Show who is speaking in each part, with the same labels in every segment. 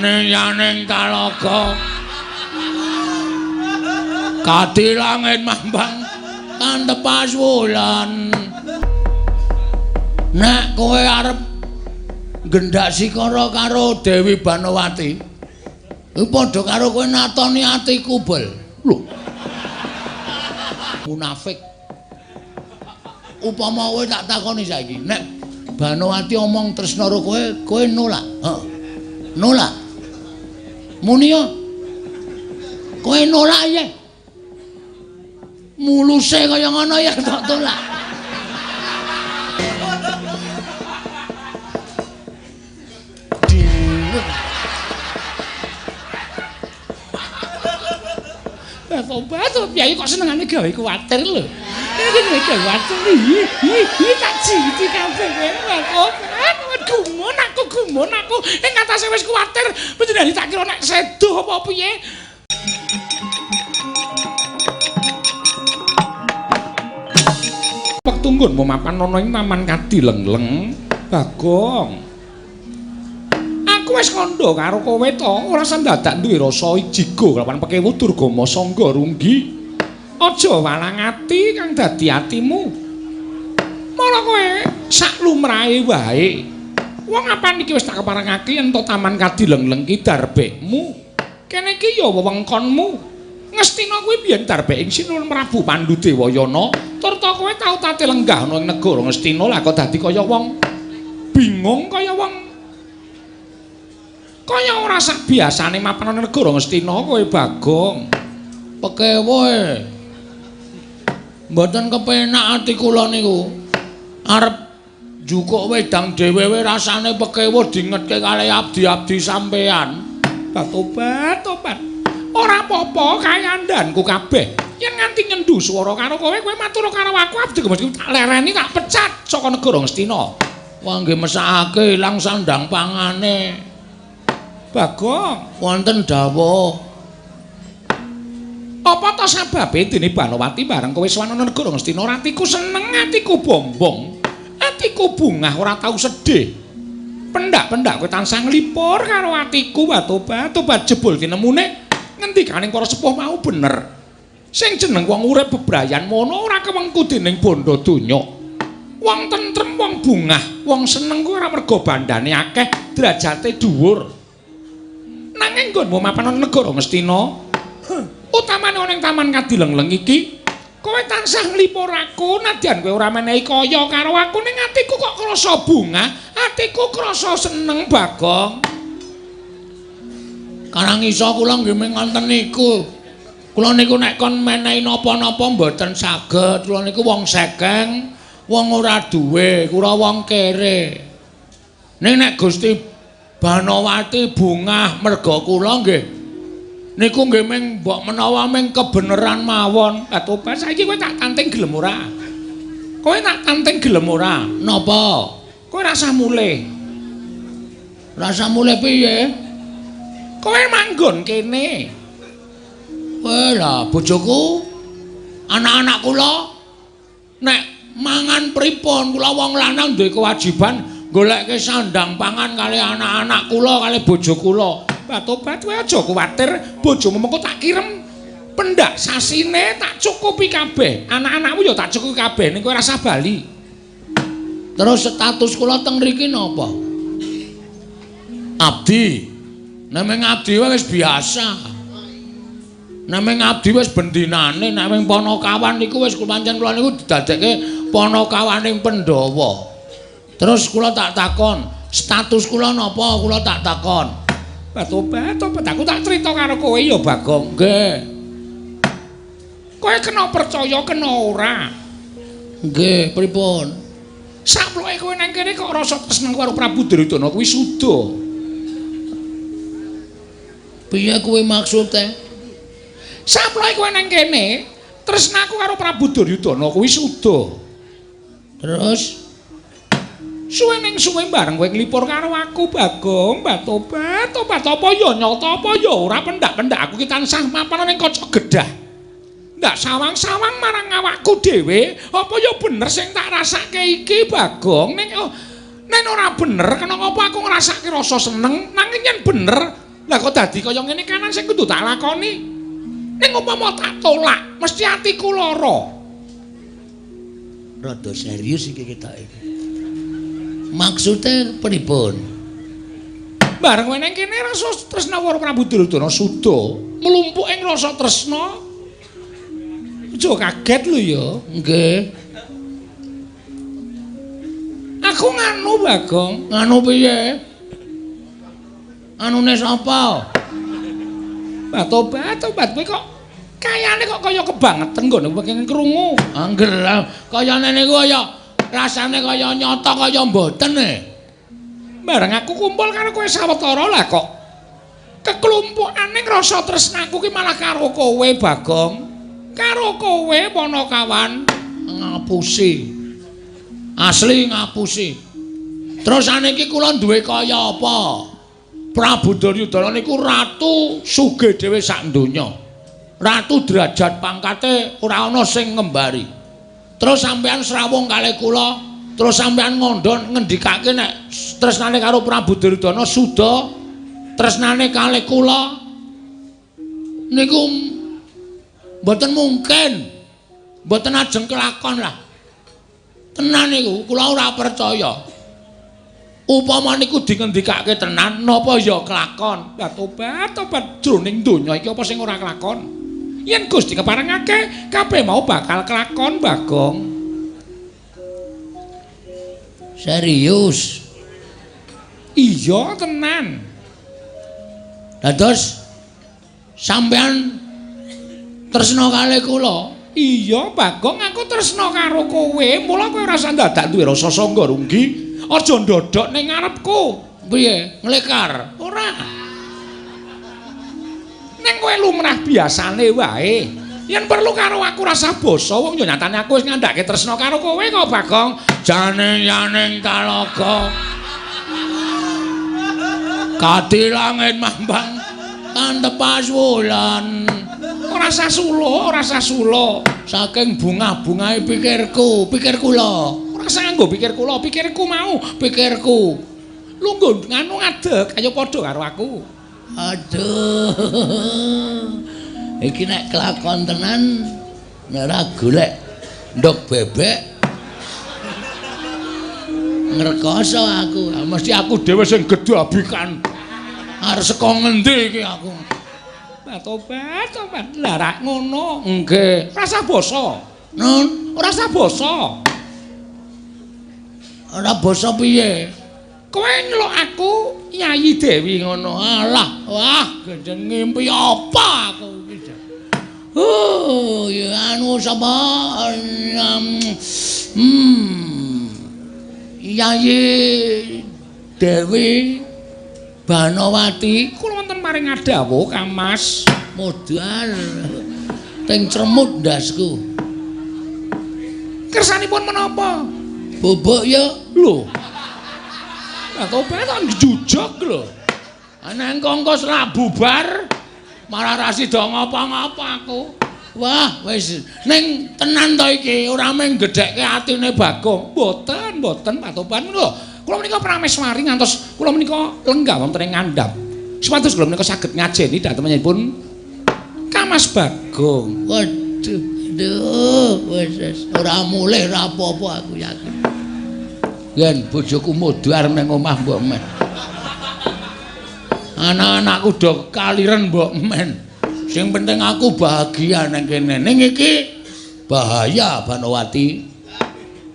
Speaker 1: Yaning talaga kadi langit mambang tantepas wulan. Nek kowe arep nggendak sikara karo Dewi Banowati, kuwi padha karo kowe natoni atiku, Bel. Lho. Munafik. Upama kowe tak takoni saiki, nek Banowati omong tresna karo kowe, kowe nolak. Heeh. Nolak. Muni yo. Kowe nolak ya. Muluse kaya ngono ya tak tolak.
Speaker 2: Tobat, piye kok senengane gawe kuwatir lho. Iki gawe kuwatir. Iki tak jiti kabeh kowe. Gumun aku, gumun aku. Ing atase wis kuwatir, panjenengan tak kira nek sedo apa piye. Wektu nggonmu mapan ana ing Taman Kadilengleng, Bagong. Aku wis kandha karo kowe to, ora sendadak duwe rasa jigo kelawan pekewu Durgama Sangga Runggi. Aja walang ati kang dadi atimu. Mara kowe sak lumrahe wae. Wong apan iki wis tak keparengake yen to Taman Kadilengleng ki darbekmu. Kene iki ya wewengkonmu. Ngastina kuwi biyen darbek ing Sinuwun Prabu Pandudewayana, tur ta kowe tau tate lenggah ana ing negara Ngastina lah kok dadi kaya wong bingung, kaya wong kaya ora sak biasane mapan ana negara Ngastina kowe, Bagong.
Speaker 1: Pekewoe. Mboten kepenak ati kula niku. Arep njukuk wedang dhewe rasane pekewuh dingetke kalih abdi-abdi sampean.
Speaker 2: Tobat, tobat. Ora apa-apa kayandanku kabeh. Yen nganti nyendu swara karo kowe, kowe matur karo aku abdi mesti tak lereni, tak pecat saka negara Ngastina.
Speaker 1: Wah nggih mesakake ilang sandang pangane.
Speaker 2: Bagong,
Speaker 1: wonten dawuh.
Speaker 2: Apa to sababe dene Banowati bareng kowe sowan ana negara Ngastina atiku seneng, atiku bombong, atiku bungah ora tau sedih. Pendak-pendak kowe tansah nglipur karo atiku, tobat, tobat jebul tinemune ngendikaning para sepuh mau bener. Sing jeneng wong urip bebrayan mono ora kewengku dening bondo donya. Wong tentrem, wong bungah, wong seneng kuwi ora mergo bandane akeh, derajate dhuwur. Nanging nggonmu mapan ana negara Ngastina, utamane ana ing Taman Kadilengleng iki, kowe tansah nglipur aku, nadyan kowe ora menehi kaya karo aku, ning atiku kok krasa bungah, atiku krasa seneng, Bagong.
Speaker 1: Karang iso kula nggih mung ngoten niku. Kula niku nek kon menehi napa-napa mboten saged. Kula niku wong sekeng, wong ora duwe, kula wong kere. Ning nek Gusti Banowati bungah merga kula nggih niku nggih mung mbok menawa mung kebeneran mawon.
Speaker 2: Lah tobat saiki kowe tak tanting gelem ora? Kowe tak tanting gelem ora?
Speaker 1: Napa?
Speaker 2: Kowe rasah mulih.
Speaker 1: Rasah mulih piye?
Speaker 2: Kowe manggon kene.
Speaker 1: Kowe lah bojoku, anak-anak kula nek mangan pripun? Kula wong lanang duwe kewajiban golekke sandang pangan kali anak-anak kula kali bojo kula.
Speaker 2: Tobat kowe aja kuwatir, bojomu mengko tak kirem pendak sasine tak cukupi kabeh. Anak-anakmu ya tak cukupi kabeh ning kowe rasah bali.
Speaker 1: Terus status kula teng mriki napa? Abdi. Nek mung abdi wis biasa. Nek mung abdi wis bendinane, nek mung panakawan niku wis pancen kula niku didadekke panakawaning Pandhawa. Terus kula tak takon, status kula napa? Kula tak takon.
Speaker 2: Tobat, tobat, aku tak cerita karo kowe ya, Bagong.
Speaker 1: Nggih.
Speaker 2: Kowe kena percaya kena ora?
Speaker 1: Nggih, pripun?
Speaker 2: Saploke kowe nang kene kok rasa seneng karo Prabu Duryudana kuwi suda.
Speaker 1: Piye kuwi maksude?
Speaker 2: Saploke kowe nang kene, tresnaku karo Prabu Duryudana kuwi suda.
Speaker 1: Terus
Speaker 2: suwe ning suwe bareng kowe nglipur karo aku, Bagong. Tobat, tobat apa ya nyata apa ya ora, pendak-pendak aku ki tansah mapan ning kaca gedah. Ndak sawang-sawang marang awakku dhewe, apa ya bener sing tak rasake iki, Bagong? Ning oh, nek ora bener, kena ngapa aku ngrasake rasa seneng? Nanging yen bener, Lah kok dadi kaya ngene kanan sing kudu tak lakoni. Ning umpama tak tolak, mesti atiku lara.
Speaker 1: Rada serius iki ketoke. Maksude pripun?
Speaker 2: Bareng kowe nang kene rasa tresna karo Prabu Duryudana suda, mlumpuk ing rasa tresna. Aja kaget lho ya.
Speaker 1: Nggih.
Speaker 2: Aku nganu Bagong.
Speaker 1: Nganu piye? Anune sapa?
Speaker 2: Tobat, tobat kowe kok kayane kok kaya kebangeten nggone pengen krungu.
Speaker 1: Angger kayane niku kaya rasane kaya nyata kaya mboten e.
Speaker 2: Bareng aku kumpul karo kowe sawetara lah kok keklumpukane rasa tresnaku ki malah karo kowe Bagong. Karo kowe Panakawan.
Speaker 1: Ngapusi. Asli ngapusi. Terus saniki kula duwe kaya apa? Prabu Duryudana niku ratu sugih dhewe sak donya. Ratu derajat pangkate ora ana sing ngembari. Terus sampean srawung kalih kula, terus sampean ngandha ngendikake nek tresnane karo Prabu Duryudana suda tresnane kalih kula niku mboten mungkin. Mboten ajeng kelakon lah. Tenan niku kula ora percaya.
Speaker 2: Upama niku dingendikake tenan napa ya kelakon? Lah tobat, tobat jroning donya iki apa sing ora kelakon? Yen Gusti keparengake kabeh mau bakal kelakon Bagong.
Speaker 1: Serius?
Speaker 2: Iya tenan.
Speaker 1: Dados sampean tresna kalih kula?
Speaker 2: Iya Bagong, aku tresna karo kowe. Mula kowe ora usah dadak duwe rasa sangga runggi. Aja ndodok ning ngarepku.
Speaker 1: Piye? Nglekar?
Speaker 2: Ora. Ning kowe lumrah biasane wae. Yen perlu karo aku rasa basa, wong yo nyatane aku wis ngandhake tresna karo kowe kok Bagong.
Speaker 1: Jane yaning talaga. Kadi langit mambang tantepas wulan.
Speaker 2: Ora sah sulo, ora sah sulo.
Speaker 1: Saking bungah-bungahe pikirku, pikir kula.
Speaker 2: Ora sah nganggo pikir kula, pikirku mau, pikirku. Lungguh nganu ngadeg, ayo padha karo aku.
Speaker 1: Aduh. Iki nek kelakon tenan nek ora golek ndok bebek ngrekoso aku.
Speaker 2: Mesti aku dhewe sing gedabikan.
Speaker 1: Arep saka ngendi iki aku?
Speaker 2: Tobat, tobat. Lah rak ngono.
Speaker 1: Nggih.
Speaker 2: Ora sah basa.
Speaker 1: Nun,
Speaker 2: ora sah basa.
Speaker 1: Ora basa piye?
Speaker 2: Kowe nyeluk aku Yayi Dewi
Speaker 1: ngono. Alah, wah, gendeng ngimpi apa aku iki. Ya anu sapa? Yayi Dewi Banowati
Speaker 2: kula wonten paring adhawuh Kang Mas.
Speaker 1: Modal teng cremut ndasku.
Speaker 2: Kersanipun menapa?
Speaker 1: Bubuk ya
Speaker 2: lho. Lah tobat kan jujug lho.
Speaker 1: Ana kongkos ra bubar malah ra sida ngapa-ngapa aku. Wah, wis ning tenan to iki ora mung gedhekke atine Bagong.
Speaker 2: Mboten, mboten Pak Toban lho. Kula menika prameswari ngantos kula menika lenggah wonten ing ngandhap. Supados kula menika saged ngajeni dhatengipun Kang Mas Bagong.
Speaker 1: Waduh, aduh, wis ora mulih ora apa-apa aku yakin. Yen bojoku modar nang omah mbok men. Anak-anakku do kaliren mbok men. Sing penting aku bahagia nang kene. Ning iki bahaya Banowati.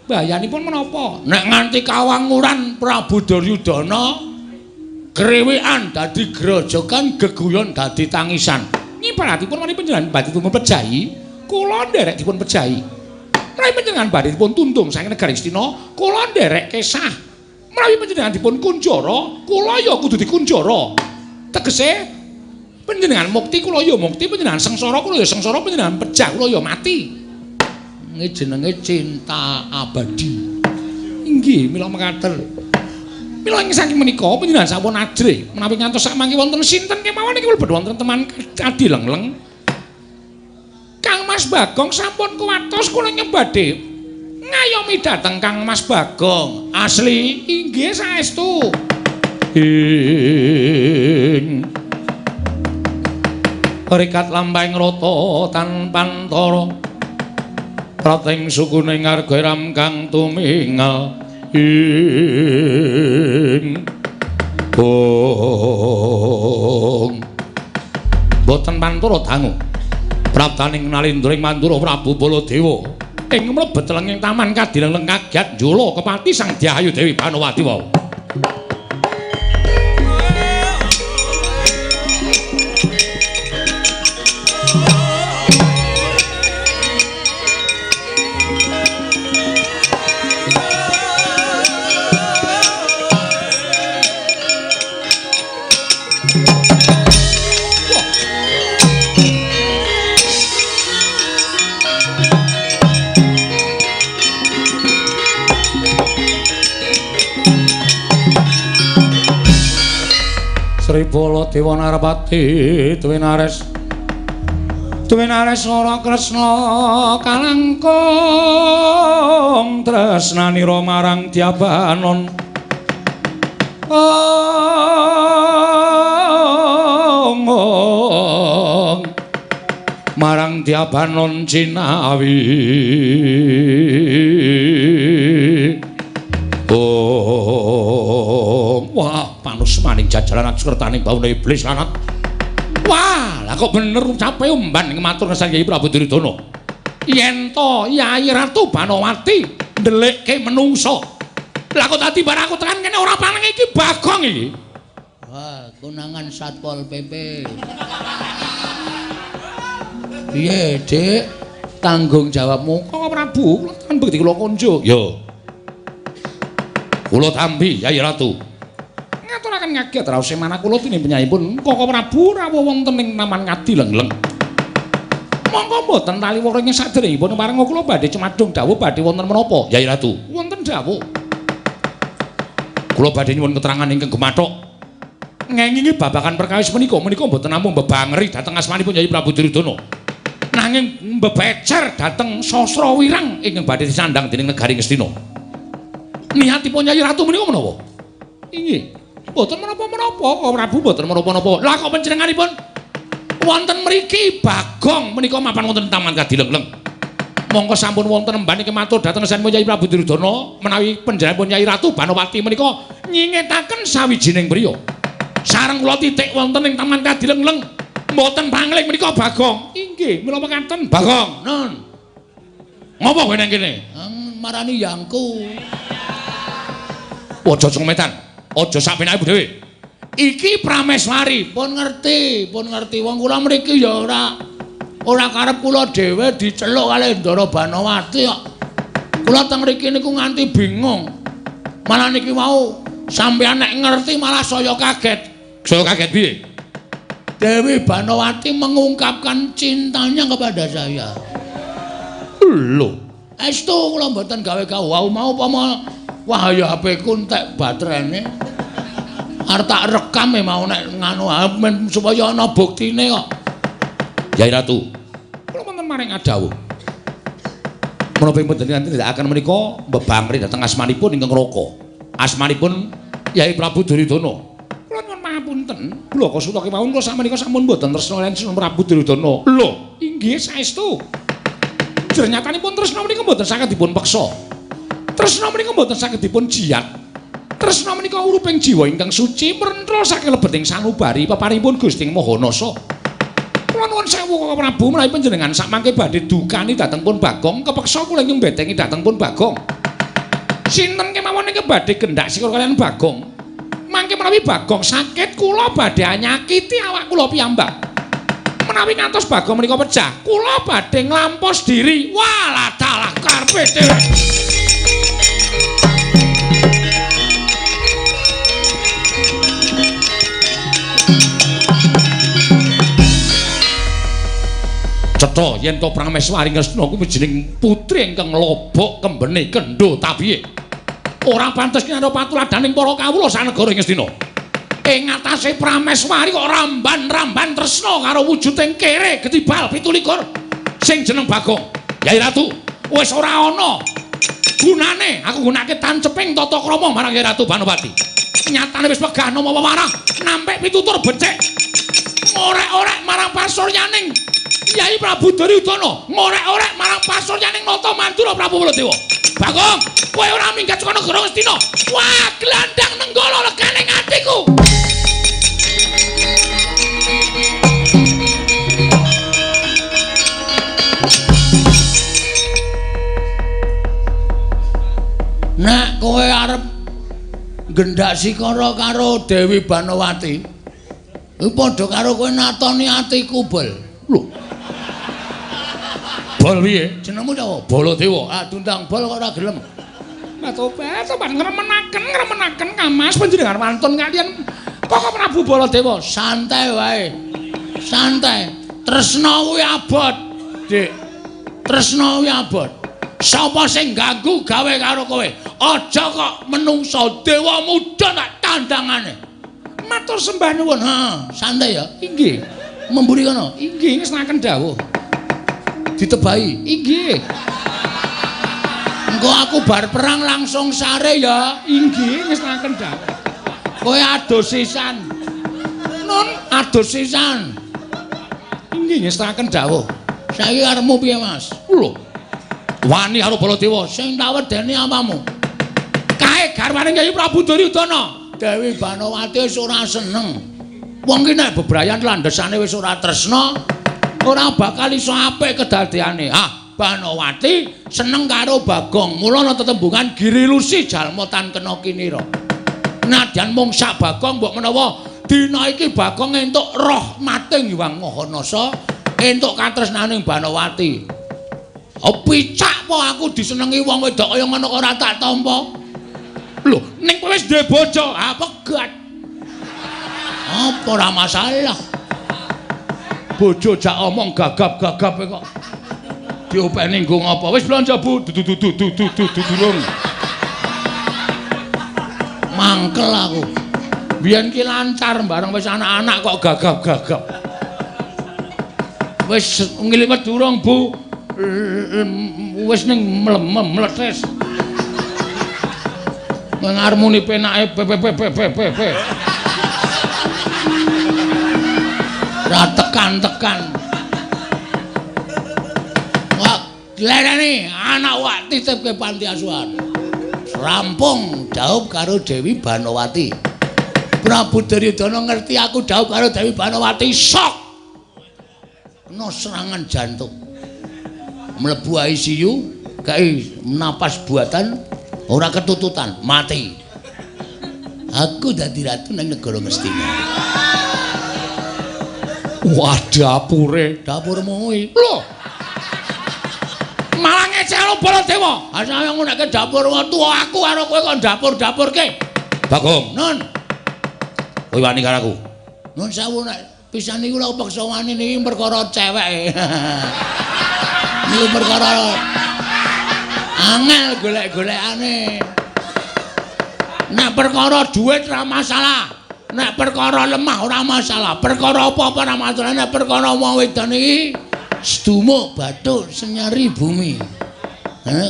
Speaker 2: Bahayanipun menapa?
Speaker 1: Nek nganti kawanguran Prabu Duryudana kriwikan dadi grojogan, geguyon dadi tangisan.
Speaker 2: Nyibaratipun menawi panjenengan badhe dipun pejahi, kula nderek dipun pejahi. Menawi panjenengan badhe dipun tundung saking negari Astina, kula nderek kesah. Menawi panjenengan dipun kunjara, kula ya kudu dikunjara. Tegese panjenengan mukti kula ya mukti, panjenengan sengsara kula ya sengsara, panjenengan pejah kula ya mati.
Speaker 1: Ini jenenge cinta abadi.
Speaker 2: Inggih, mila mekaten. Mila ing saking menika panjenengan sampun ajrih menawi ngantos sakmangke wonten sinten kemawon iki mlebet wonten teman adi lengleng. Kang Mas Bagong sampun kuwatos kula nyembadhe ngayomi dhateng Kang Mas Bagong.
Speaker 1: Asli
Speaker 2: inggih saestu. Ing
Speaker 1: Rikat lampahing rata tanpantara prating sukuning arga ram kang tumingal ing bong. Boten pantara dangu praptaning nalindra ing Mandura Prabu Baladewa ing mlebet lenging taman kadileng kagiat njula kepati Sang Dyah Ayu Dewi Banowati wau. Sri Baladewa Narpati Dwinares Dwinares ora Kresna kalangkung tresnanira marang Dyabanon. Ong marang Dyabanon cinawi. Oh, wah, panus maning jajaran akskertaning bawana iblis lanat. Wah, lah kok bener ucape umban ing matur ngesan Kyai Prabu Duryudana. Yen to Yai Ratu Banowati ndelikke menungso. Lah kok dadi bar aku tekan kene ora paneng iki Bagong iki.
Speaker 3: Wah, konangan Satpol PP. Piye, Dik?
Speaker 1: Tanggung jawabmu Koko Prabu, kula tekan bekti kula konjuk. Yo. Kula tampi Yai Ratu. Ngaturaken ngaget raos manah kula dening penyayipun Koko Prabu rawuh wonten ing Taman Ngadilengleng. Monggo mboten taliwara ing saderengipun marang kula badhe cemadung dawuh badhe wonten menapa Yai Ratu? Wonten dawuh. Kula badhe nyuwun keterangan ingkang gemathok. Ngengingi babagan perkawis menika menika mboten namung mbebangeri dhateng asmanipun Yai Prabu Duryudana. Nanging mbebecer dhateng sastra wirang ingkang badhe disandang dening negari Ngastina. Niatipun Yai Ratu menika menapa? Inggih. Mboten menapa-menapa, Koko Prabu mboten menapa-napa. Lah kok panjenenganipun wonten mriki Bagong menika mapan wonten Taman Kadilengleng. Mongko sampun wonten emban iki matur dhateng ngesanipun Yai Prabu Duryudana menawi panjenenganipun Yai Ratu Banowati menika nyingetaken sawijining priya. Sareng kula titik wonten ing Taman Kadilengleng. Mboten pangling menika Bagong. Inggih, mila mekaten Bagong.
Speaker 3: Non.
Speaker 1: Ngopo kowe nang kene?
Speaker 3: Marani yangku.
Speaker 1: Aja cometan. Aja sak penake dhewe. Iki Prameswari.
Speaker 3: Pun ngerti, pun ngerti. Wong kula mriki ya ora karep kula dhewe diceluk kalih Ndara Banowati kok. Kula teng mriki niku nganti bingung. Malah niki wau sampeyan nek ngerti malah saya kaget.
Speaker 1: Saya kaget piye?
Speaker 3: Dewi Banowati mengungkapkan cintanya kepada saya.
Speaker 1: Lho,
Speaker 3: estu kula mboten gawe-gawe wau mau upama wah ya HP ku entek baterene. Arep tak rekam e mau nek nganu men supaya ana buktine kok.
Speaker 1: Yai Ratu, kula wonten maring adawuh. Menapa ing panjenengan tindakaken menika mbebangri dhateng asmanipun ingkang Raka. Asmanipun Yai Prabu Duryudana. Kula nyuwun pangapunten, blaka suta kemawon kula sakmenika sampun mboten tresna kaliyan Prabu Duryudana. Lho, inggih saestu. Jernyatanipun tresna menika mboten saged dipun peksa. Tresna menika mboten saged dipun jiyat. Tresna menika uruping jiwa ingkang suci mrentra saking lebeting sanubari peparingipun Gusti Maha Nasa. Kula nuwun sewu Koko Prabu menawi panjenengan sakmangke badhe dukani dhateng pun Bagong, kepeksa kula ingkang mbetengi dhateng pun Bagong. Sinten kemawon ingkang badhe gendak sikil kaliyan Bagong? Mangke menawi Bagong sakit kula badhe nyakiti awak kula piyambak. Menawi ngantos Bagong menika pecah, kula badhe nglampos diri. Walah dalah karepe dhewe. Cetha yen to Prameswari Ngastina kuwi jeneng putri ingkang lobok kembene kendho tabihe. Ora pantes kinarya patuladaning para kawula sanegara ing Ngastina. Ing atase Prameswari kok ramban-ramban tresna karo wujuding kere getibal 27 sing jeneng Bagong. Yai Ratu, wis ora ana gunane aku gunake tanceping tata krama marang Yai Ratu Banowati. Nyatane wis wegah nama wewarah nampik pitutur becik. Orek-orek marang pasar pasuryaning Kyai Prabu Duryudana, ngorek-orek marang pasuryaning Nata Mandura Prabu Baladewa. Bagong, kowe ora minggat saka negara Ngastina. Wah, glandang nenggala legane atiku. Nek kowe arep gendhak sikara karo Dewi Banowati, kuwi padha karo kowe natoni atiku, Bol. Lho. Bol piye? Jenengmu sapa? Baladewa. Ah, diundang Bol kok ora gelem.
Speaker 2: Tobat, tobat ngremenaken Kamas panjenengan wantun kaliyan Koko Prabu Baladewa.
Speaker 1: Santai wae. Santai. Tresna kuwi abot, Dik. Tresna kuwi abot. Sapa sing ganggu gawe karo kowe? Aja kok menungsa dewa muda tak tandangane.
Speaker 2: Matur sembah nuwun.
Speaker 1: Ha, santai ya.
Speaker 2: Inggih.
Speaker 1: Memburi kono.
Speaker 2: Inggih, ngestokaken dawuh.
Speaker 1: Ditebahi.
Speaker 2: Inggih.
Speaker 1: Engko aku bar perang langsung sare ya.
Speaker 2: Inggih, ngestokaken dawuh.
Speaker 1: Kowe adus sisan.
Speaker 2: Nun,
Speaker 1: adus sisan.
Speaker 2: Inggih, ngestokaken dawuh.
Speaker 1: Saiki arepmu piye, Mas?
Speaker 2: Lho. Wani karo Baladewa
Speaker 1: sing tak wedeni apamu?
Speaker 2: Kae garwane Kyai Prabu Duryudana.
Speaker 1: Dewi Banowati wis ora seneng. Wong ki nek bebrayan landhesane wis ora tresna, ora bakal iso apik kedadeane. Ah, Banowati seneng karo Bagong. Mula ana tetembungan Girilusi jalma tan kena kinira. Nadyan mung sak Bagong mbok menawa dina iki Bagong entuk rahmating Hyang Maha Nasa, entuk katresnaning Banowati. Oh, picak po aku disenengi wong wedok kaya ngono kok ora tak tampa.
Speaker 2: Lho, ning kowe wis duwe bojo, ah pegat.
Speaker 1: Apa ora masalah.
Speaker 2: Bojo jak omong gagap-gagap kok. Diopeni nggo ngapa? Wis blanja, Bu. Du durung.
Speaker 1: Mangkel aku.
Speaker 2: Biyen ki lancar bareng wis anak-anak kok gagap-gagap. Wis ngliwet durung, Bu. Wis ning mlemem mletes. Ngarmuni penake p p p p p p.
Speaker 1: Ora tekan-tekan. Wah, lereni anak wak titipke panti asuhan. Rampung dhaup karo Dewi Banowati. Prabu Duryudana ngerti aku dhaup karo Dewi Banowati, sok. Kena serangan jantung. Mlebu ICU, kae napas buatan ora ketututan, mati. Aku dadi ratu nang negara Ngastina.
Speaker 2: Wah, dapure,
Speaker 1: dapurmu kuwi.
Speaker 2: Lho. Malah ngecek Baladewa.
Speaker 1: Asale ngonekke dapur tuwa aku karo kowe kon dapur-dapurke.
Speaker 2: Bagong,
Speaker 1: Nun.
Speaker 2: Kowe wani karo aku.
Speaker 1: Nun sewu nek pisan niku lho peksa wani niki perkara ceweke. Niku perkara angel golek-golekane. Nek perkara duit ora masalah, nek perkara lemah ora masalah, perkara apa-apa ora masalah, nek perkara wong wedon iki sedumuk bathuk senyari bumi.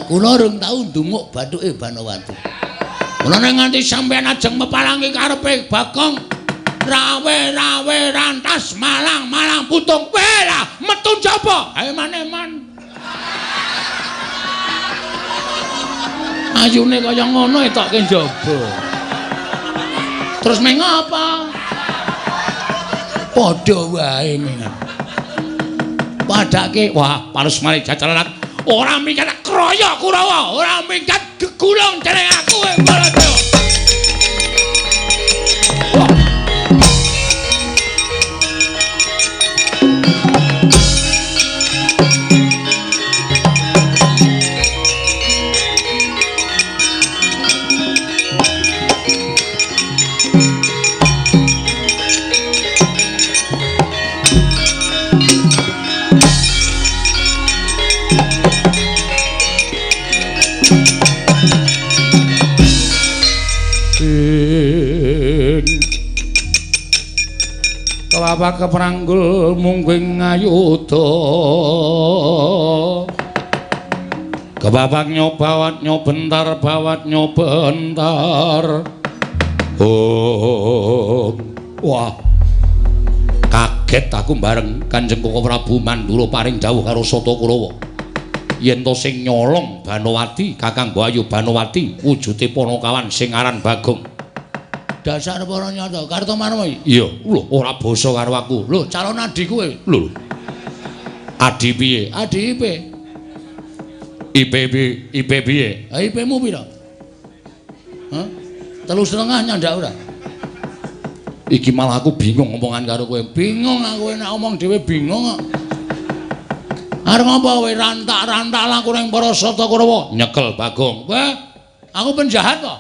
Speaker 1: Kula rung tau ndumuk bathuke Banowati. Kula nek nganti sampeyan ajeng mepalangi karepe Bagong, rawe-rawe rantas malang-malang putung. Wela metu njaba. Ayo maneman. Ayune kaya ngono etokke njaba. Terus meng apa? Padha wae mengan. Padake
Speaker 2: wah, palus mari jajalanan. Ora minggat kroyok Kurawa, ora minggat gegulung dening aku Baladewa. Wah. Kelapak kepranggul mungguing ayuda. Kebapak nyobawat nyobentar bawat nyobentar. Oh, wah. Kaget
Speaker 1: Kaget aku bareng Kanjeng Koko Prabu Mandura paring dawuh karo Sata Kurawa. Yen to sing nyolong Banowati, Kakang Mbok Ayu Banowati, wujude Panakawan sing aran Bagong.
Speaker 3: Dasar para nyata, Kartomarma iki.
Speaker 1: Iya, lho ora basa karo aku.
Speaker 3: Lho, calon adi kowe.
Speaker 1: Lho. Adi piye?
Speaker 3: Adi IP.
Speaker 1: IP IP piye?
Speaker 3: Ha IP-mu pira? Hah? 3,5 nyandak ora?
Speaker 1: Iki malah aku bingung omongan karo kowe.
Speaker 3: Bingung aku nek omong dhewe bingung kok. Arep ngapa kowe rantak-rantak laku ning para Sata Kurawa?
Speaker 1: Nyekel Bagong.
Speaker 3: Wah, aku penjahat kok.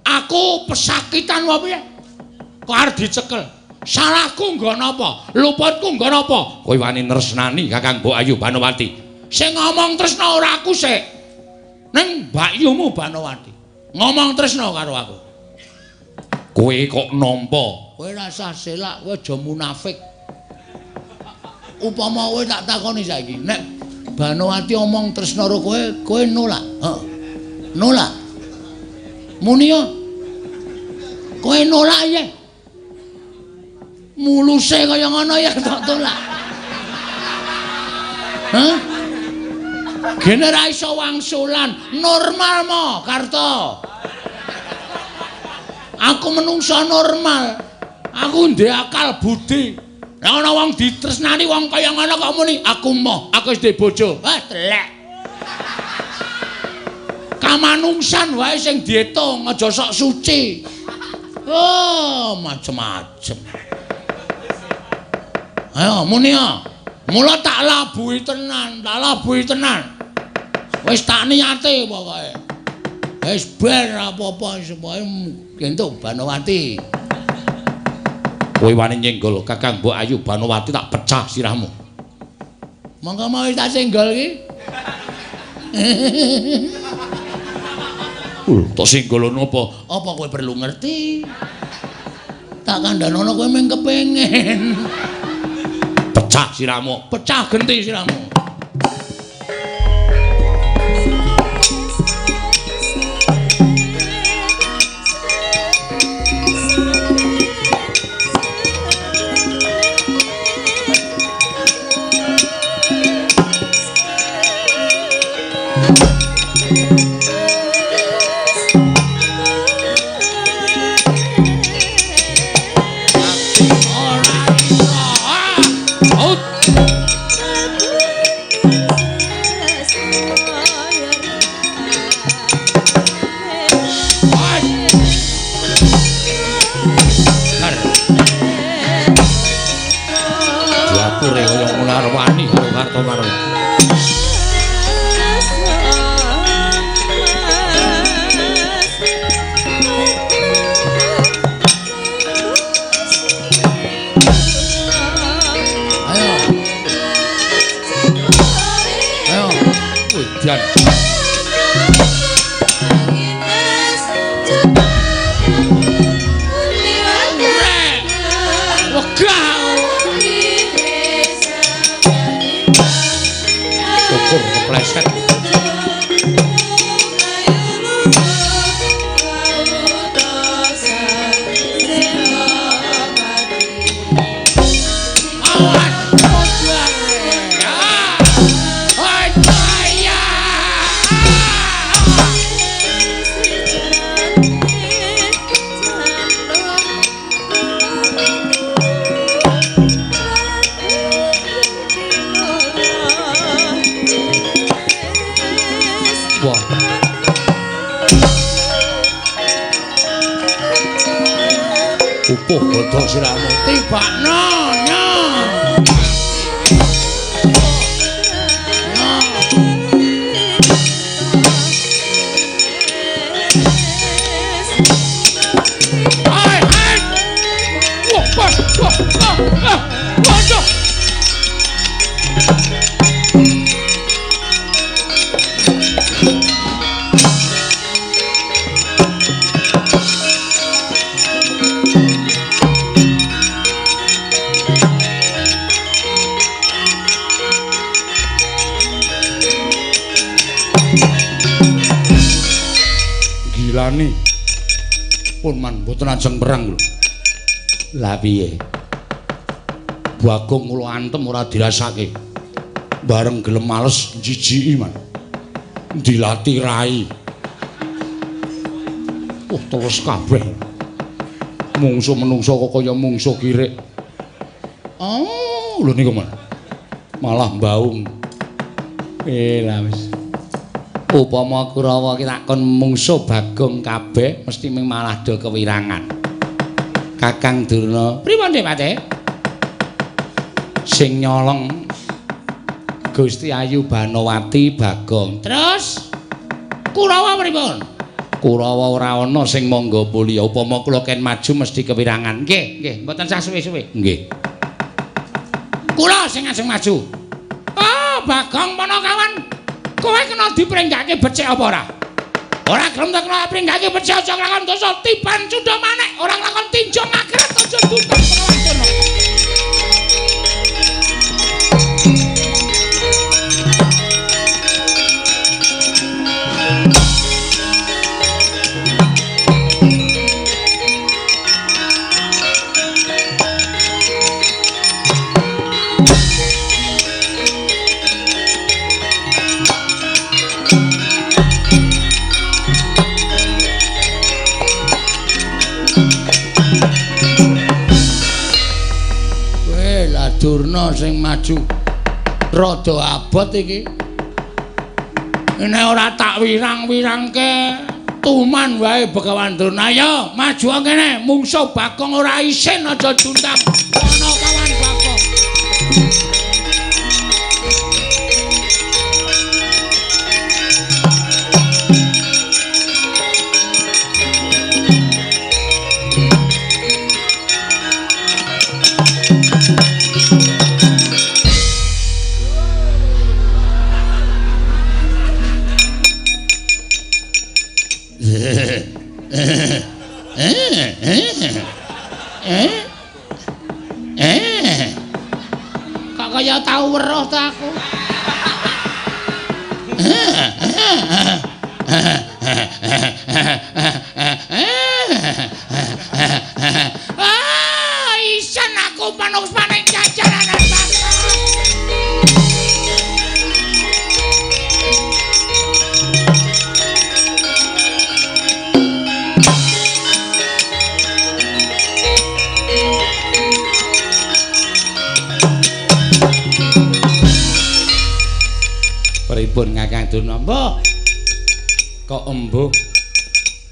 Speaker 3: Aku pesakitan wae piye? Kok arep dicekel? Salahku nggo napa? Luputku nggo napa?
Speaker 1: Kowe wani nresnani Kakang Mbok Ayu Banowati.
Speaker 3: Sing ngomong tresna ora aku sik. Ning mbakyumu Banowati. Ngomong tresna karo aku.
Speaker 1: Kowe kok nampa?
Speaker 3: Kowe rasah selak, kowe aja munafik. Upama kowe tak takoni saiki, nek Banowati omong tresna karo kowe, kowe nolak. Heeh. Nolak. Muni yo. Kowe nolak ya. Muluse kaya ngono ya tak tolak. Hah? Gene ra iso wangsulan, normal mo, Karto. Aku menungso normal. Aku ndek akal budi. Nek ana wong ditresnani wong kaya ngono kok muni, aku moh, aku wis duwe bojo. Wah, telek. Kamanungsan wae sing diitung, aja sok suci. Oh, macem-macem. Ayo muni ya. Mula tak labuhi tenan, tak labuhi tenan. Wis tak niate pokoke. Wis bar apa-apa semoe entuk Banowati.
Speaker 1: Kowe wani nyenggol Kakang Mbok Ayu Banowati tak pecah sirahmu.
Speaker 3: Monggo mau tak senggol iki.
Speaker 1: Tak senggol napa?
Speaker 3: Apa kowe perlu ngerti? Tak kandhanono kowe mung kepengin.
Speaker 1: Pecah sirahmu,
Speaker 3: pecah genti sirahmu.
Speaker 1: Upuh godhong sirahmu
Speaker 3: tibakno nya.
Speaker 2: Ai ai. Wah, wah, wah, ah, waduh.
Speaker 1: Gilani. Pun man mboten ajeng perang lho. Lah piye? Bagong kula antem ora dirasake. Bareng gelem males jijiki man. Dilati rai. Oh, terus kabeh. Mungsuh menungso kok kaya mungsuh kirik. Oh, lho niku man. Malah mbaung. Lah wis. Upama Kurawa ki takon mungsuh Bagong kabeh mesti ming malah do kewirangan. Kakang Durna, pripun Dik Pate? Sing nyolong Gusti Ayu Banowati Bagong. Terus Kurawa pripun? Kurawa ora ana sing mangga puliya. Upama kula ken maju mesti kewirangan. Nggih, nggih, mboten sah suwe-suwe. Nggih. Kula sing ajeng maju. Oh, Bagong Panakawan. Kowe kena dipringgake becik apa ora? Ora gelem tak kena pringgake becik aja nglakon dosa tiban cundha manek, ora nglakon tinjo ngakret aja duntang Panakawan Durna. Durna sing maju rada abot iki. Nek ora tak wirang-wirangke tuman wae Begawan Durna. Ayo maju kene, mungsuh Bagong ora isin aja juntang. Ana kawan Bagong. Kok kaya tau weruh ta aku. Ah, isen aku manungsane jajaranan Bagong. Pripun Kakang Durna? Mbah. Kok embuh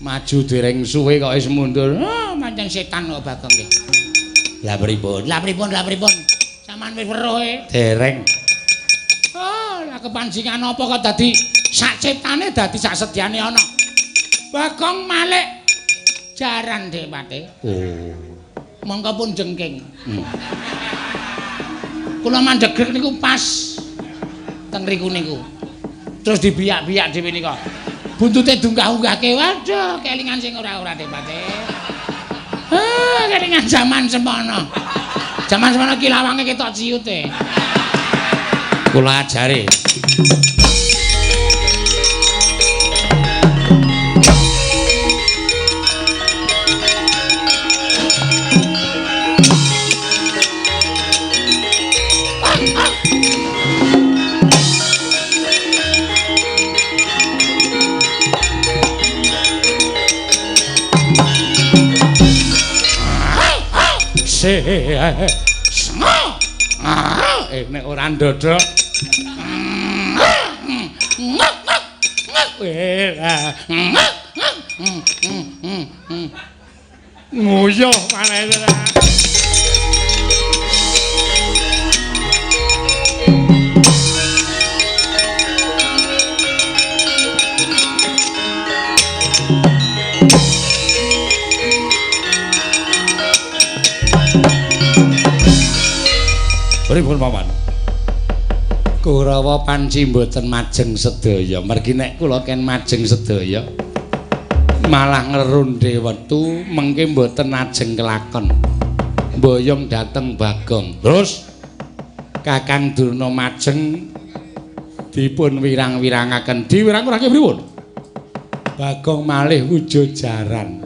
Speaker 1: maju dereng suwe kok wis mundur. Oh, pancen setan kok Bagong iki. Lah pripun? Lah pripun? Lah pripun? Sampeyan wis weruh e? Dereng. Oh, lah kepancingan apa kok dadi sak ciptane dadi sak sedyane ana. Bagong malik jaran Dik Pate. Oh. Mongko pun jengking. Kula mandhegrek niku pas teng riku niku. Terus dibiyak-biyak dhewe nika. Buntute dunggah-unggahke. Waduh, kelingan sing ora-ora Dik Pate. Ah, kelingan jaman semono. Jaman semono ki lawange ketok ciute. Kula ajare. Nek ora ndodok. Nguyuh maneh. Pripun paman? Kurawa panci mboten majeng sedaya. Mergi nek kula ken majeng sedaya malah ngrundhe wektu mengke mboten ajeng kelakon. Mboyong dhateng Bagong. Terus Kakang Durna majeng dipun wirang-wirangaken. Diwirang-wirangke pripun? Bagong malih wujud jaran.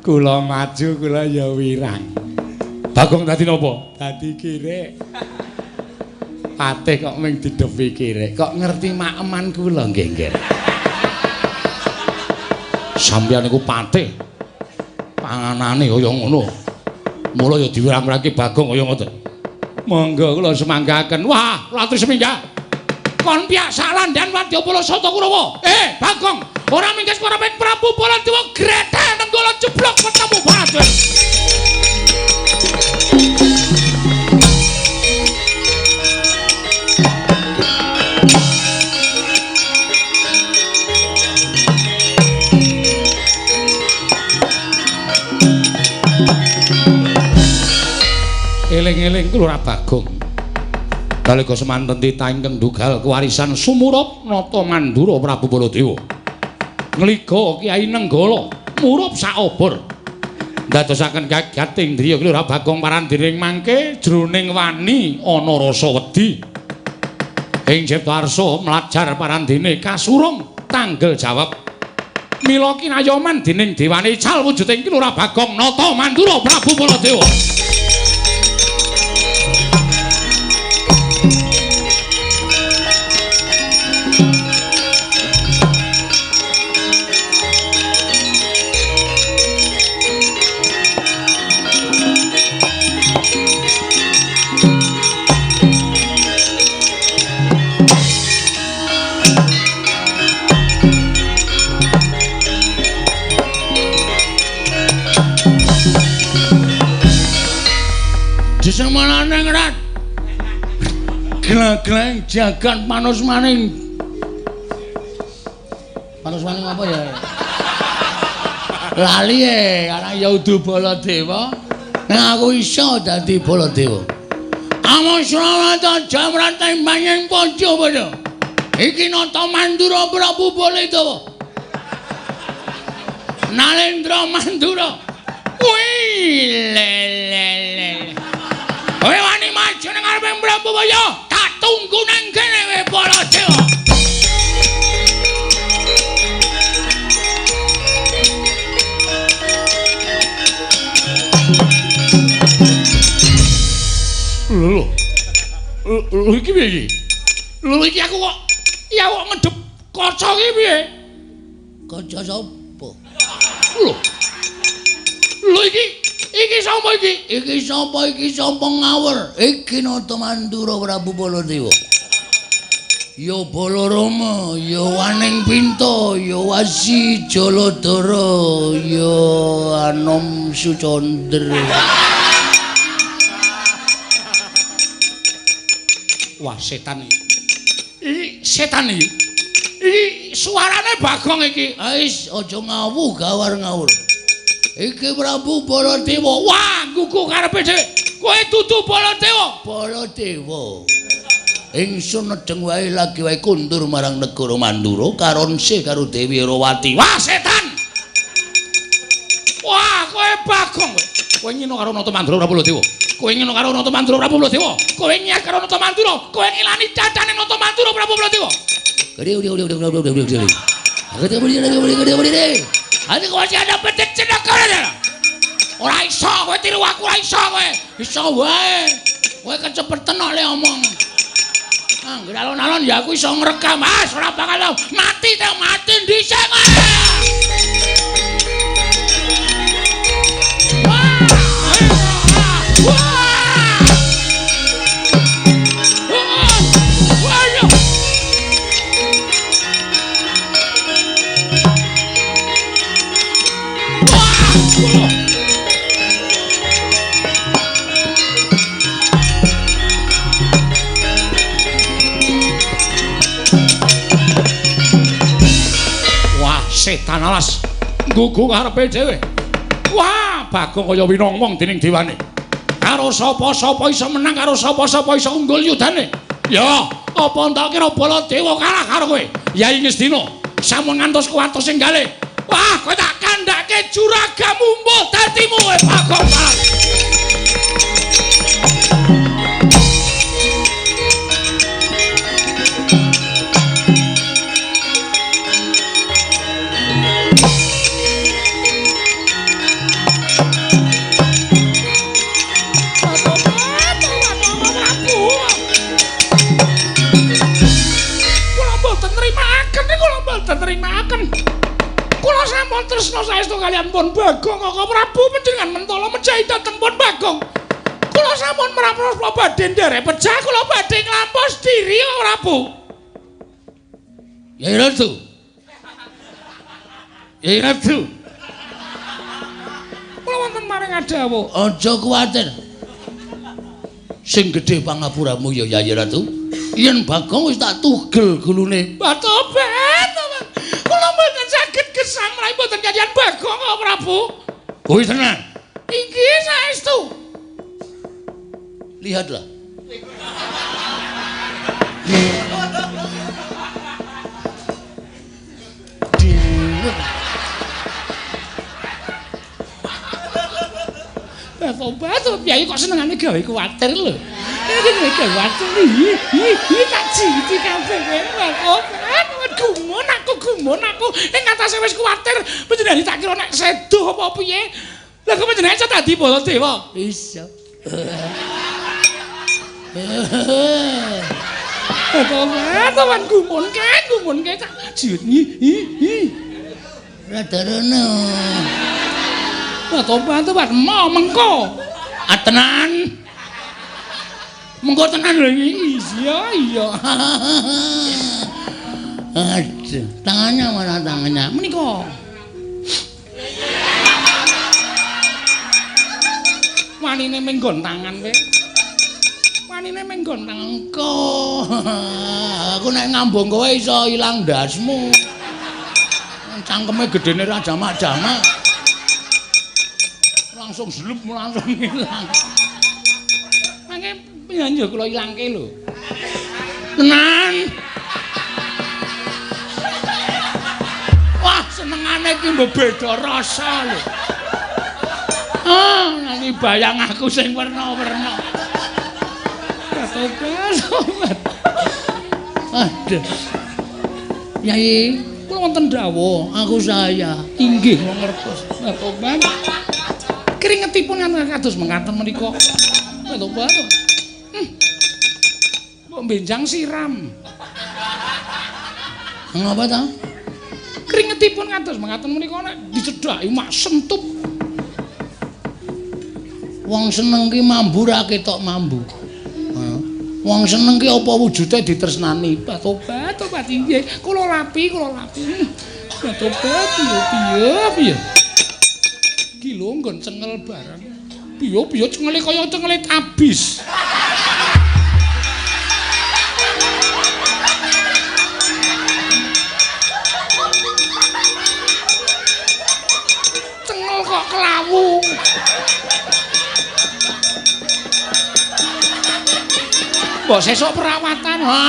Speaker 1: Kula maju kula ya wirang. Bagong dadi napa? Dadi kirek. Patih kok ming didhepi kirek. Kok ngerti maeman kula nggih, nggih. Sampeyan niku patih. Panganane kaya ngono. Mula ya diwirang-wirangke Bagong kaya ngoten. Monggo kula semanggaken. Wah, latri seminggah. Kon piyak salandan Wadyabala Sata Kurawa. Bagong, ora mingkes para Prabu Baladewa grethe nenggala jeblok ketemu Baladewa. Eling-eling kula ora Bagong. Nalika semanten titah ingkang ndugal kewarisan sumurup Nata Mandura Prabu Baladewa. Ngliga Kyai Nenggala murup saobor. Ndadosaken kagat ing driya Lurah Bagong parandiring mangke jroning wani ana rasa wedi. Ing Cipta Arsa mlajar parandene kasurung tanggel jawab. Mila kinayoman dening dewane ical wujuding Lurah Bagong Nata Mandura Prabu Baladewa.
Speaker 3: Disemanane ngrat. Gleng-gleng jagat manusmaning. Manusmaning apa ya? Lali e, karena ya udu Baladewa. Nek aku iso dadi Baladewa. Amusrawata jamrate manyang padha padha. Iki Nata Mandura Prabu Baladewa. Nalendra Mandura. Wih, le le le. Kowe wani maju nang ngarepe Prabu Baya, tak tunggu nang kene kowe Baladewa.
Speaker 1: Lho. Lho iki piye iki? Lho iki aku kok ya kok ngedep kaca iki piye?
Speaker 3: Kaca sapa?
Speaker 1: Lho. Lho iki iki sapa iki?
Speaker 3: Iki sapa iki sapa ngawur? Iki Nata Mandura Prabu Baladewa. Ya Balarama, ya Waning Pinta, ya Wasi Jaladara, ya Anom Sucandra.
Speaker 1: Wah, setan iki. Iki setan iki. Iki suarane Bagong iki.
Speaker 3: Wis aja ngawuh gawar ngawur. Iki Prabu Baladewa.
Speaker 1: Wah, gugu karepe dhewe. Kowe dudu Baladewa.
Speaker 3: Baladewa. Ingsun nedeng wae lagi wae kundur marang negara Mandura karonse karo Dewi Herawati.
Speaker 1: Wah, setan. Wah, kowe Bagong kowe. Kowe ngino karo Nata Mandura Prabu Baladewa. Kowe ngino karo Nata Mandura Prabu Baladewa. Kowe nyiar karo Nata Mandura. Kowe ngilani cacane Nata Mandura Prabu Baladewa.
Speaker 3: Ati kowe ada pedet cenaka.
Speaker 1: Ora iso kowe tiru aku, ora iso kowe.
Speaker 3: Iso wae. Kowe kecepetan kok le omong. Angger alon-alon ya aku iso ngrekam.
Speaker 1: Ah, ora bakal mati ta mati dhisik kowe. Wah! Wah! Wah, setan alas nggugu karepe dhewe. Wah, Bagong kaya winongwong dening dewane. Karo sapa-sapa iso menang, karo sapa-sapa iso unggul yudane. Ya, apa entak kira Baladewa kalah karo kowe? Yai Ngastina, sampun ngantos kuwatos sing gale. Wah, kowe tak kandhake juragamu mbuh dadimu kowe Bagong.
Speaker 2: Kula tresna saestu kaliyan Pun Bagong Kaka Prabu panjenengan mentala mejahi dhateng Pun Bagong. Kula sampun mrapros badhe nderek pejah kula badhe nglampos diri Kaka Prabu.
Speaker 3: Yai Ratu. Yai Ratu.
Speaker 2: Kula wonten maring adawuh.
Speaker 3: Aja kuwatir. Sing gedhe pangapuramu ya Yai Ratu. Yen Bagong wis tak tugel gulune.
Speaker 2: Tobat, tobat. Kula mboten saged gesang menawi mboten kaliyan Bagong Kaka Prabu.
Speaker 3: Kuwi tenan.
Speaker 2: Inggih saestu.
Speaker 3: Lihatlah.
Speaker 2: Tobat, piye kok senengane gawe kuwatir lho. Iki gawe kuwatir. Iki tak jiti kabeh kowe. Tobat, gumun aku, gumun aku. Ing atase wis kuwatir, panjenengan tak kira nek sedo apa piye. Lah kok panjenengan iso dadi Baladewa?
Speaker 3: Iso.
Speaker 2: Tobat, tobat gumun kae, gumun kae tak jiwit. Hi.
Speaker 3: Rada rono.
Speaker 2: Tobat, tobat, mau mengko.
Speaker 3: Ah tenan. Mengko tenan lho iki.
Speaker 2: Iya, iya.
Speaker 3: Aduh, tangannya mana tangannya?
Speaker 2: Menika. Wanine menggon tangan kowe. Wanine menggon tangan.
Speaker 3: Engko. Aku nek ngambung kowe iso ilang ndasmu. Cangkeme gedene ra jamak-jamak.
Speaker 2: Langsung slup langsung ilang. Mangke piye kula ilangke lho.
Speaker 3: Tenan.
Speaker 2: Wah, senengane iki mbok beda rasa lho. Ah, nanti bayang aku sing werna-werna. Tobat, tobat.
Speaker 3: Aduh. Yai,
Speaker 2: kula wonten dawuh,
Speaker 3: aku saya.
Speaker 2: Inggih, kula ngertos. Tobat. Keringetipun kados mekaten menika. Tobat. Mbok benjang siram.
Speaker 3: Ngapa ta?
Speaker 2: Keringetipun kados mekaten menika nek dicedhaki mak sentup.
Speaker 3: Wong seneng ki mambu ra ketok mambu. Wong seneng ki apa wujude ditresnani?
Speaker 2: Tobat, tobat inggih. Kula lapi, kula lapi. Tobat piye piye piye. Ki lho nggon cengel bareng. Piye piye cengele kaya cengele tabis. Cengel kok kelawu. Mbok sesuk perawatan.
Speaker 3: Ha,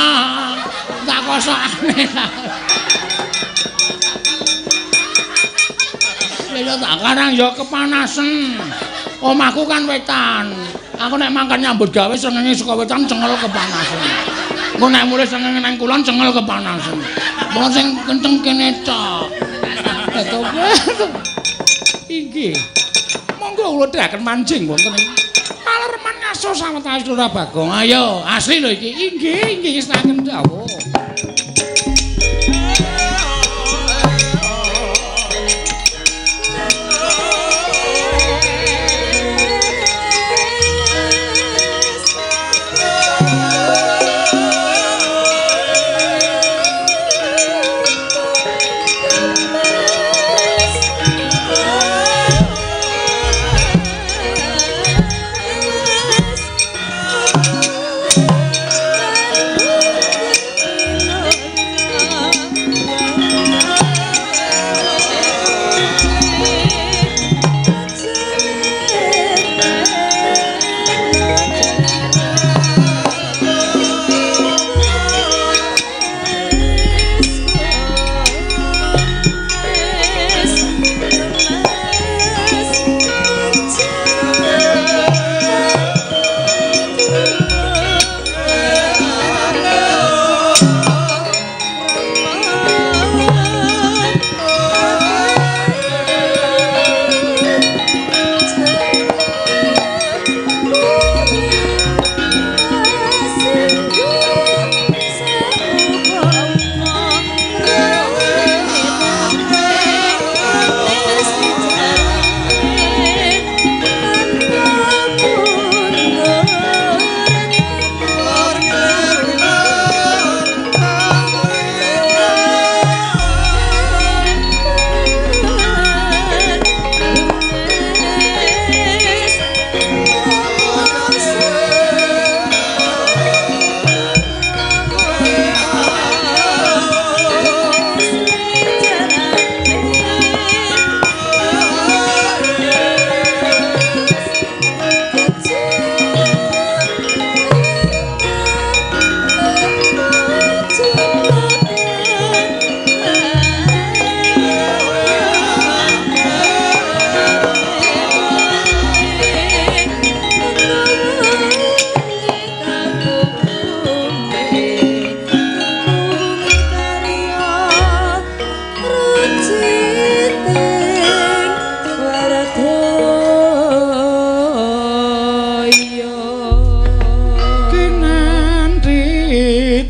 Speaker 3: tak kosokane. Ya tak karang ya kepanasen. Omahku kan wetan. Aku nek mangkat nyambut gawe srengenge saka wetan cengel kepanasen. Engko nek mulih srengenge nang kulon cengel kepanasen. Mula sing kenceng kene tok.
Speaker 2: Inggih. Monggo kula dherekaken manjing wonten ing Palereman ngaso sawetawis Lurah Bagong.
Speaker 3: Ayo, asli lho iki.
Speaker 2: Inggih, inggih setaken dawuh.
Speaker 4: Yes.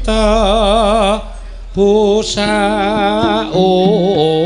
Speaker 1: cipta busa uyun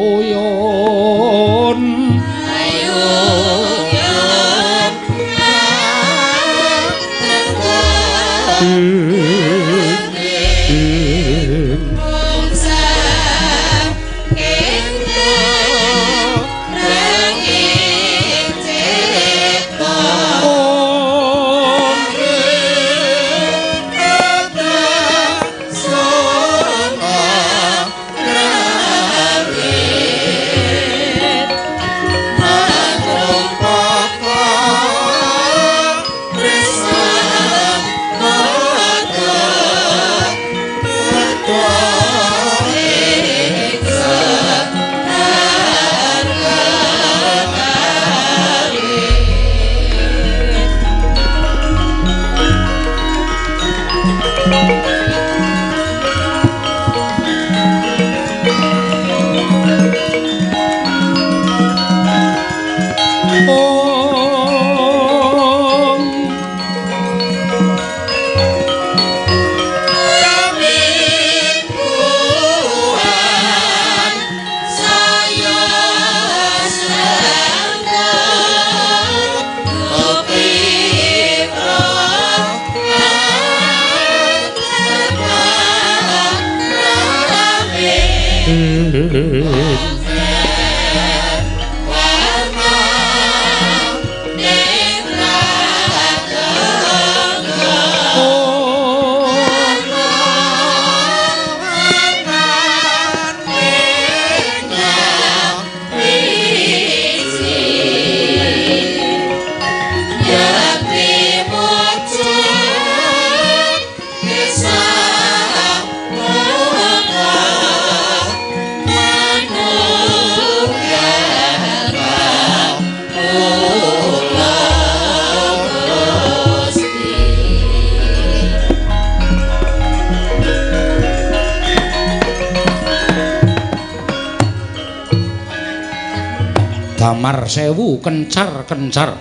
Speaker 1: Damar sewu kencar-kencar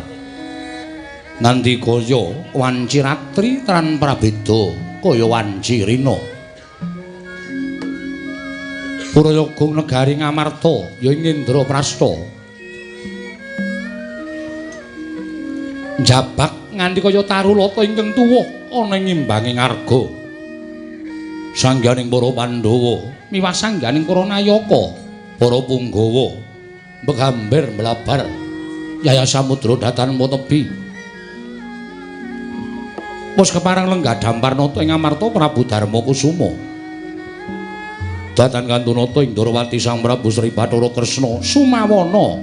Speaker 1: nganti kaya wanci ratri tran prabeda kaya wanci rina. Purayoga negari Ngamarta ya ing Indraprasta njabak nganti kaya tarulata ingkang tuwuh ana ing imbange ngarga. Sangganing para Pandhawa miwah sangganing para nayaka, para punggawa begamber mlabar Yaya Samudra datan tebi. Wis kepareng lenggah Damparnata ing Amarta Prabu Darma Kusuma. Datan kantunata ing Ndorowati Sang Prabu Sri Bathara Kresna Sumawana.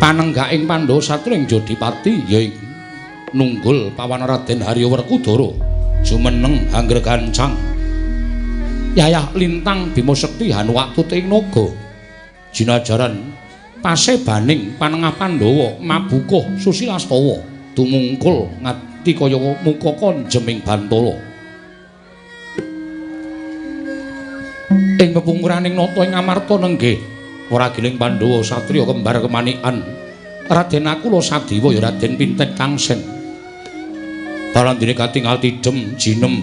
Speaker 1: Panenggak ing Pandhawa satring Jodipati ya ing nunggul pawan Raden Harya Werkudara jumeneng angger gancang. Yayah lintang Bima Sekti Hanuwatut ing naga. Jinajaran pasebaning panengah Pandhawa mabukuh Susilastawa tumungkul ngati kaya muka konjeming bantala. Ing pepungkuraning nata ing Amarta nenggih wragiling Pandhawa satriya kembar kemanikan Raden Nakula Sadiwa ya Raden Pinten Tangsen. Barandene katingal tidhem jinem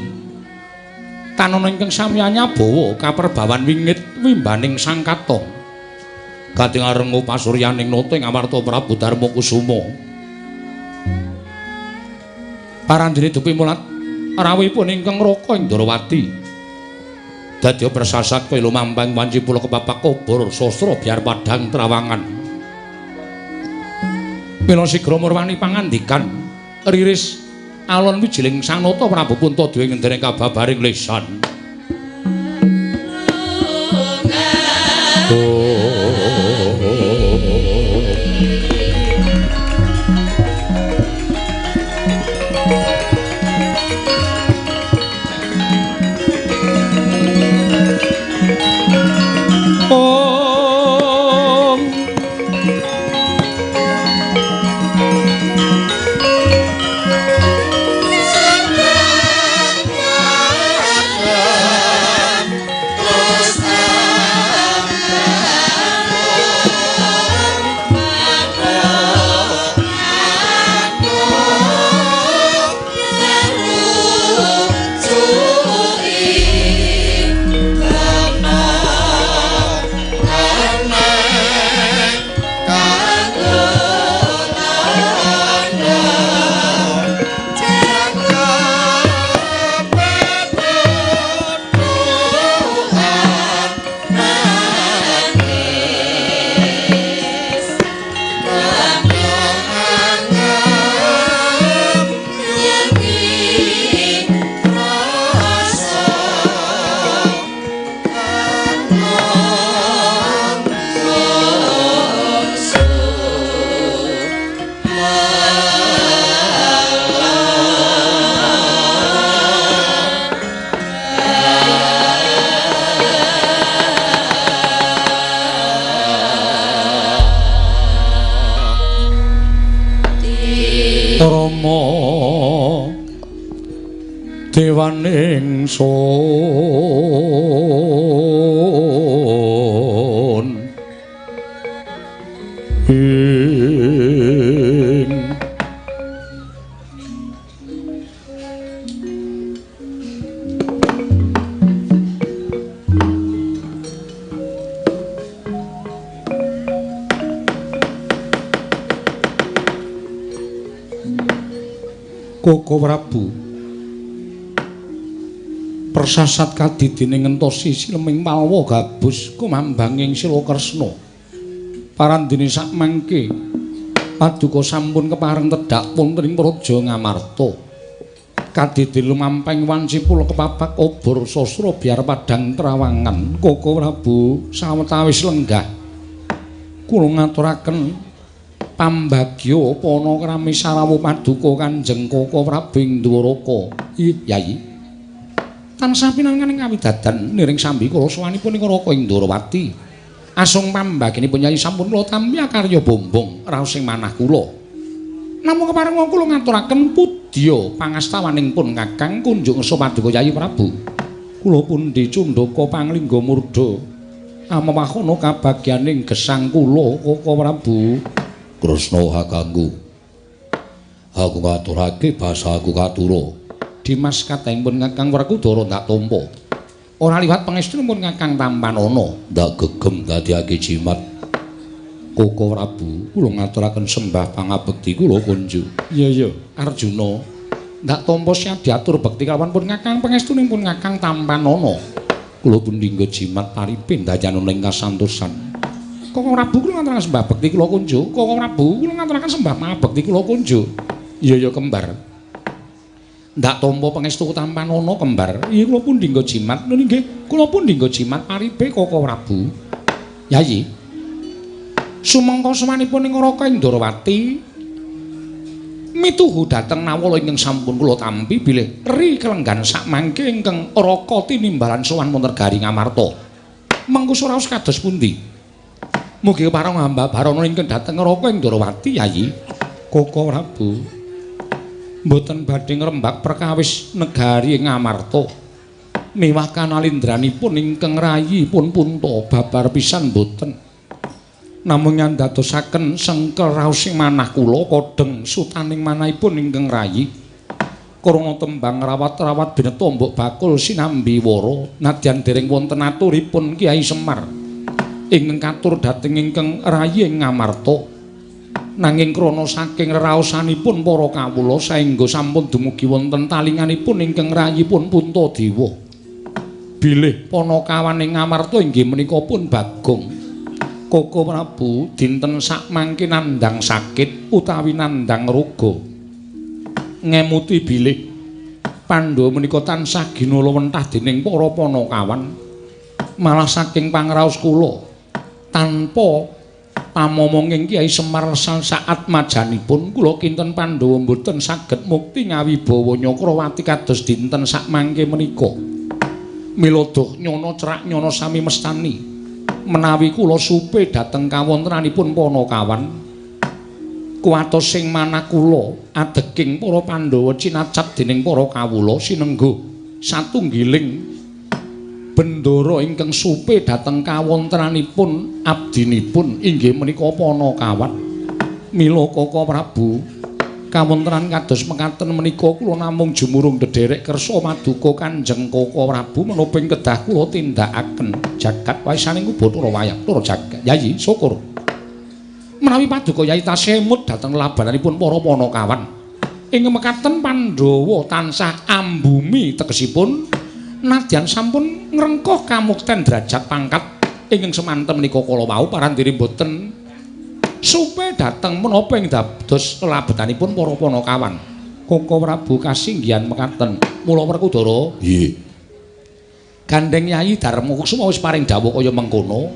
Speaker 1: tanana ingkang samya nyabawa kaperbawan wingit wimbaning sang katong. Katingal rengu pasuryaning nata ing Amarta Prabu Darma Kusuma. Parandene dupi mulat rawuhipun ingkang raka ing Ndorowati. Dadya persasat kaya lumampang wanci pula kepapak obor sastra biar padhang trawangan. Mila sigra murwani pangandikan riris alon wijiling sang nata Prabu Puntadewa ngendene kababaring lesan.
Speaker 4: Terus
Speaker 1: Rama dewaning sun ing Koko Prabu persasat kadidine ngentosi sileming malwa gabus kumambanging sila Kresna. Parandene sakmangke paduka sampun kepareng tedhak wonten ing Praja Ngamarta. Kadidine lumampahing wanci pula kepapak obor sasra biar padhang trawangan. Koko Prabu sawetawis lenggah kula ngaturaken pambagya pana krami sarawuh paduka Kanjeng Koko Prabu ing Dwaraka. Ih, Yayi. Tansah pinanganing kawidadan niring sambi kula sowanipun ing Raka ing Dwarawati. Asung pambaginipun Yayi sampun kula tampi akarya bombong raos ing manah kula. Namung kepareng kula ngaturaken pudya pangastawaning pun Kakang kunjuk ngersa paduka Yayi Prabu. Kula pundi cundhaka panglingga murda amewahana kabagyaning gesang kula Koko Prabu. Kresna hakangku. Aku ngaturake basaku katura. Dimas katengipun Kakang Werkudara ndak tampa. Ora liwat pangestunipun Kakang tampanana, ndak gegem dadiake jimat. Koko Prabu, kula ngaturaken sembah pangabekti kula kunjuk. Iya iya, Arjuna. Ndak tampa siap diatur bekti kalawan pun Kakang pangestunipun Kakang tampanana. Kula pundi nggo jimat paripe ndayanana ing kasantosan. Koko Prabu kula ngaturaken sembah bekti kula kunjuk. Koko Prabu kula ngaturaken sembah pangabekti kula kunjuk. Iya ya kembar. Ndak tampa pangestu tampanana kembar. Iya kula pundi nggo jimat. Lho nggih, kula pundi nggo jimat paripe Koko Prabu. Yayi. Sumangka sowanipun ing Raka ing Dwarawati mituhu dhateng nawala ingkang sampun kula tampi bilih ri kelenggan sakmangke ingkang Raka tinimbalan sowan wonten Negari Ngamarta. Mengko raos kados pundi? Mugi kepareng hamba barana ingkang dhateng Raka ing Dwarawati Yayi. Koko Prabu mboten badhe ngrembak perkawis negari Ngamarta. Miwah kanalindranipun ingkang rayi pun punta babar pisan mboten. Namung nyandadosaken sengkel raos ing manah kula kodheng sutaning manahipun ingkang rayi. Krana tembang rawat-rawat bineta mbok bakul sinambi wara nadyan dereng wonten aturipun Kyai Semar ingkang katur dhateng ingkang rayi ing Ngamarta. Nanging krana saking reraosanipun para kawula saengga sampun dumugi wonten talinganipun ingkang rayipun Puntadewa. Bilih panakawan ing Ngamarta inggih menika pun Bagong. Koko Prabu dinten sakmangke nandhang sakit utawi nandhang roga. Ngemuti bilih Pandhawa menika tansah ginala wentah dening para panakawan. Malah saking pangraos kula tanpa pamomonging Kyai Semar saat majanipun kula kinten Pandhawa mboten saged mukti ngawibawa Nyakrawati kados dinten sakmangke menika. Mila doh nyana cerak nyana sami mestani menawi kula supe dhateng kawontenanipun panakawan kuwatos sing manah kula adeking para Pandhawa cinacat dening para kawula sinengguh satunggiling bendara ingkang supe dhateng kawontenanipun abdinipun inggih menika panakawan. Mila Koko Prabu kawontenan kados mekaten menika kula namung jumurung dedherek kersa maduka Kanjeng Koko Prabu menapa ing kedah kula tindakaken jagat waisaning Bathara wayang tur jagat. Yayi syukur menawi paduka Yayi tasih emut dhateng labananipun para panakawan ing mekaten Pandhawa tansah ambumi tegesipun nadyan sampun ngrengkuh kamukten derajat pangkat ingkang semanten menika kala wau parandiri mboten supe dhateng menapa ing dados labetanipun para panakawan. Koko Prabu kasinggihan mekaten. Mula Werkudara, nggih. Gandeng Yayi Darma Kusuma wis paring dawuh kaya mengkono.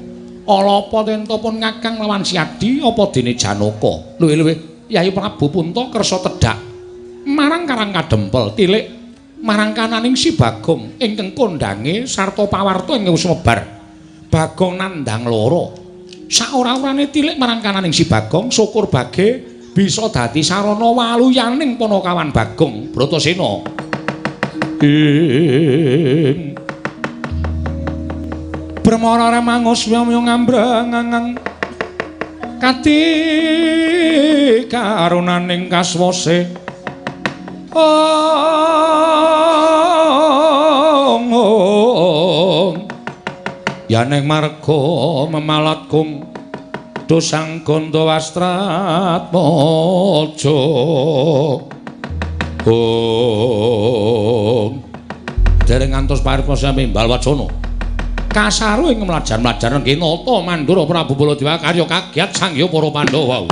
Speaker 1: Ala apa tentopun Kakang lawan Siadi apa dene Janaka? Luwih-luwih Yayi Prabu Punta kersa tedhak marang Karang Kadempel tilik marang kananing si Bagong ingkang kondhange sarta pawarta ingkang wis mebar. Bagong nandhang lara. Saora-orane tilik marang kananing si Bagong syukur bage
Speaker 2: Bisa dadi sarana waluyaning Panakawan Bagong Bratasena. Ing Brahmara remangus wya ngambrang kati karunaning kaswase ong ong yaning marga memalat kung dosang ganda wastratmaja ong dereng ngantos paripurna samimbal wacana kasaru ing mlajar-mlajar nata Mandura Prabu Baladewa karya kagiat sangya para Pandhawa.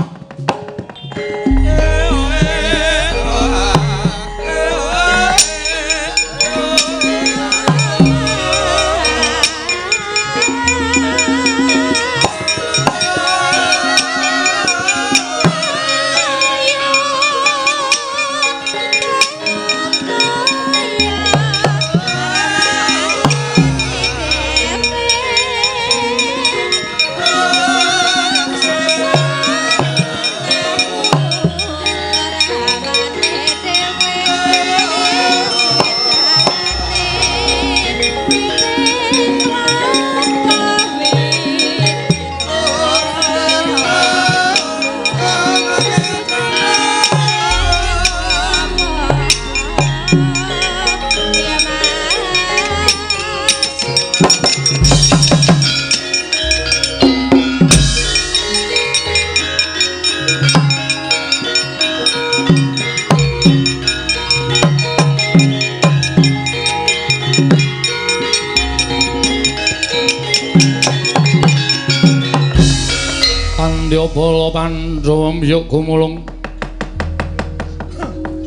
Speaker 2: Bala Pandhawa mbyuk gumulung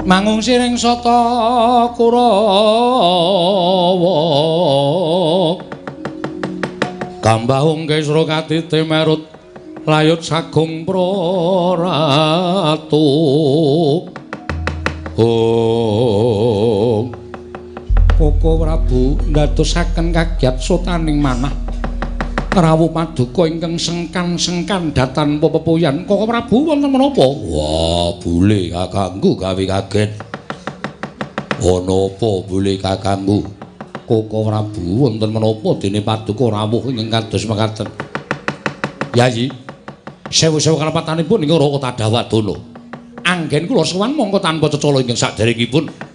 Speaker 2: mangung siring sata Kurawa kambahung kesra katite merut layut sagung praratu. Oh Koko Prabu ndadosaken kagiat sotaning manah rawuh paduka ingkang sengkan-sengkan datan pepepuyan. Koko Prabu wonten menapa? Wah, bule kakangku gawe kaget. Ana apa bule kakangku? Koko Prabu wonten menapa dene paduka rawuh ingkang kados mekaten? Yayi, sewu-sewu kalepatanipun ing Raka Tadawadana. Anggen kula sowan mongko tanpa cecala ingkang saderengipun.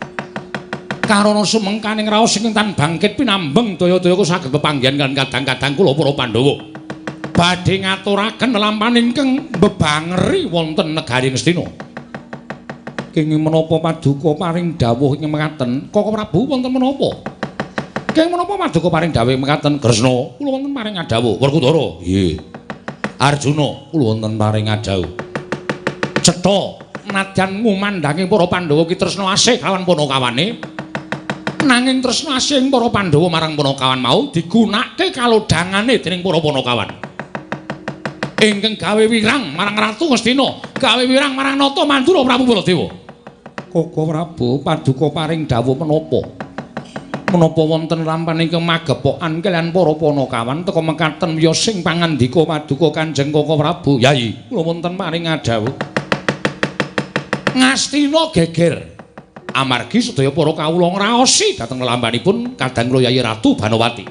Speaker 2: Karana sumengkaning raos ingkang tan bangkit pinambeng daya-daya saged pepanggihan kan kadang-kadang kula para Pandhawa. Badhe ngaturaken lelampahan ingkang mbebangeri wonten negari Ngastina. Kenging menapa paduka paring dawuh ingkang mekaten? Koko Prabu wonten menapa? Kenging menapa paduka paring dawuh mekaten? Kresna, kula wonten paring adhawuh. Werkudara, nggih. Arjuna, kula wonten paring adhawuh. Cetha nadyan ngumandangi para Pandhawa ki tresna asih kawan panakawane. Nanging tresna asih para Pandhawa marang panakawan mau digunakake kalodhangane dening para panakawan. Ingkang gawe wirang marang Ratu Ngastina, gawe wirang marang Nata Mandura Prabu Baladewa. Koko Prabu paduka paring dawuh menapa? Menapa wonten lampan ingkang magepokan kaliyan para panakawan teka mekaten wiyosing pangandika paduka Kanjeng Koko Prabu? Yayi, kula wonten paring adhawuh. Ngastina geger. Amargi sedaya para kawula ngraosi dhateng lelampanipun kadang kula Yayi Ratu Banowati.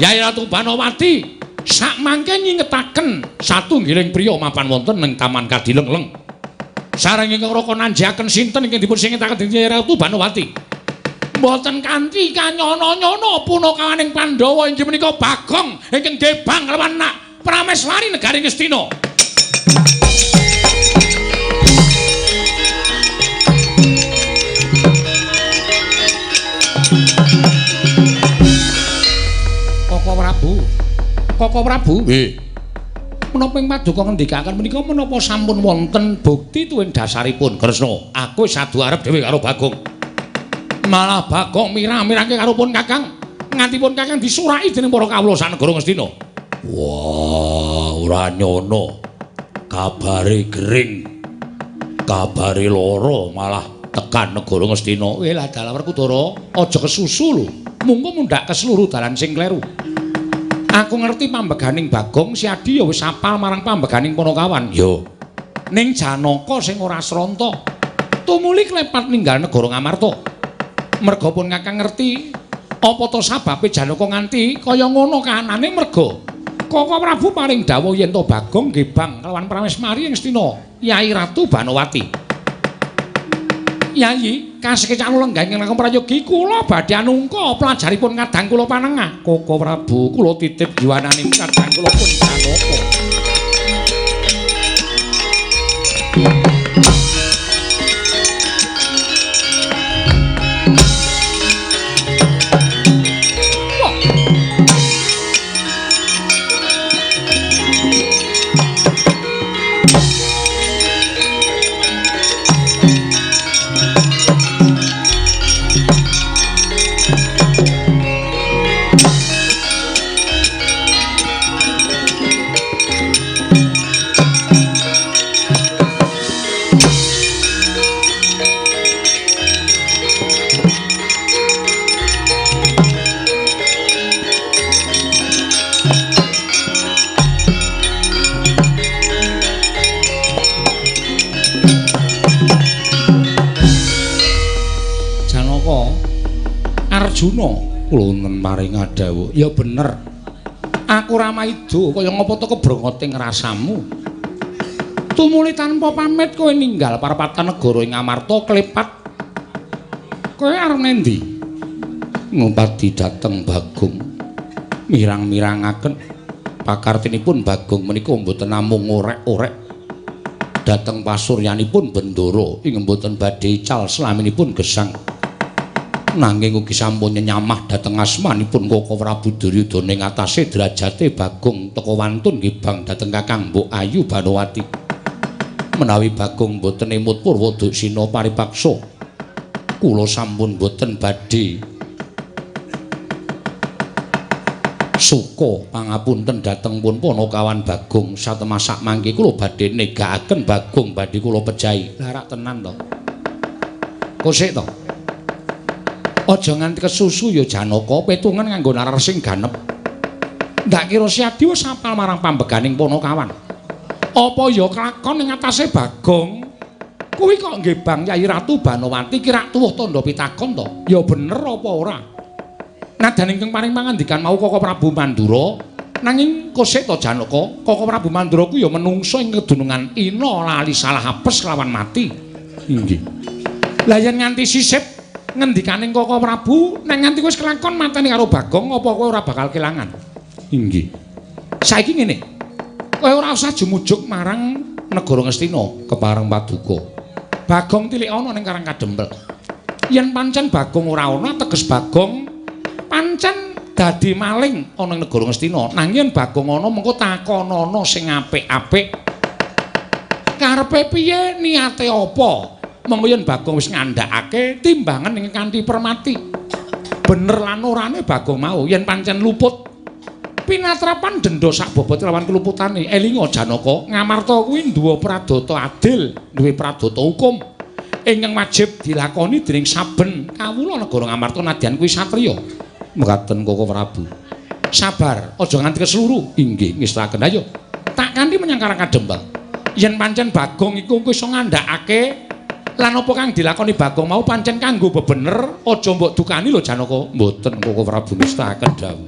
Speaker 2: Yayi Ratu Banowati sakmangke nyingetaken satunggiling priya mapan wonten ing Taman Kadilengleng. Sareng ingkang raka nanjiaken sinten ingkang dipun singetaken dening Yayi Ratu Banowati. Mboten kanthi kanyono-nyono punakawaning Pandhawa inggih menika Bagong ingkang gebang lawan nak Prameswari negari Ngastina. Koko Prabu. Koko Prabu. Nggih. Menapa ing paduka ngendikaken menika menapa sampun wonten bukti tuwin dasaripun? Kresna, aku wis adu arep dhewe karo Bagong. Malah Bagong mirah-mirahke karo pun Kakang. Nganti pun Kakang disuraki dening para kawula sanegara Ngastina. Wah, ora nyono. Kabare gering. Kabare lara malah tekan negara Ngastina. Lah dalah Werkudara, aja kesusu lho. Mungko mundhak ke seluruh dalan sing kleru. Aku ngerti pambeganing Bagong, si Adi ya wis apal marang pambeganing Panakawan. Yo. Ning Janaka sing ora sranta tumuli klepat ninggal negara Ngamarta. Merga pun Kakang ngerti apa to sababe Janaka nganti kaya ngono kahanane merga Koko Prabu paring dawuh yen to Bagong gebang kelawan Pramesmari ing Astina Yai Ratu Banowati. Yai kasekecak lenggah ingkang langkung prayogi kula badhe anungka pelajaripun kadang kula panengah. Koko Prabu kula titip yuwanane kadang kula pun Janaka. Arjuna kula wonten paring dawuh. Ya bener. Aku ora maido kaya ngapa to kebrongoting rasamu. Tumuli tanpa pamit kowe ninggal parapatan negara ing Amarta klepat. Kowe arep nendi? Ngupadi dhateng Bagong. Mirang-mirangaken pakartinipun Bagong menika mboten namung orek-orek. Dhateng pasuryanipun Bendara ing mboten badhe ical slaminipun gesang. Nanging ugi sampun nyenyamah dhateng asmanipun Koko Prabu Duryudana ing atase derajate Bagong teka wantun gebang dhateng Kakang Mbok Ayu Banowati. Menawi Bagong boten emut purwa duksina paripaksa, kula sampun boten badhe suka pangapunten dhateng pun Panakawan Bagong. Satemasak mangke kula badhe negakaken Bagong badhe kula pejahi. Lah rak tenan to. Kosik to. Aja nganti kesusu ya Janaka, petungan nganggo nalar sing ganep. Ndak kira Siadi wis apal marang pambeganing Panakawan. Apa ya kelakon ing atase Bagong? Kuwi kok nggih Bang Yai Ratu Banowati ki rak tuwuh tandha pitakon to? Ya bener apa ora? Nadan ingkang paring pangandikan mau Koko Prabu Mandura, nanging kosek to Janaka, Koko Prabu Mandura ku ya menungso ing kedunungan ina lali salah apes lawan mati. Inggih. Lah yen nganti sisip ngendikaning Koko Prabu, nek nganti wis kelakon mateni karo Bagong, apa kowe ora bakal kelangan? Inggih. Saiki ngene. Kowe ora usah jumujuk marang negara Ngastina kepareng paduka. Bagong tilik ana ning Karang Kadempel. Yen pancen Bagong ora ana, teges Bagong pancen dadi maling ana ing negara Ngastina. Nanging yen Bagong ana mengko takonono sing apik-apik. Karepe piye, niate apa? Mengko yen Bagong wis ngandhakake timbangan ing kanthi permati. Bener lan orane Bagong mau yen pancen luput pinatrapan denda sak bobot lawan keluputane. Elinga Janaka, Ngamarta kuwi duwe pradata adil, duwe pradata hukum ingkang wajib dilakoni dening saben kawula negara Ngamarta nadyan kuwi satriya. Mekaten Koko Prabu. Sabar, aja nganti kesluru. Inggih, ngestakaken. Ayo, tak kanthi menyang Karang Kadempel. Yen pancen Bagong iku iso ngandhakake lan apa kang dilakoni Bagong mau pancen kanggo bebener, aja mbok dukani lho Janaka. Mboten Koko Prabu ngestakaken dawuh.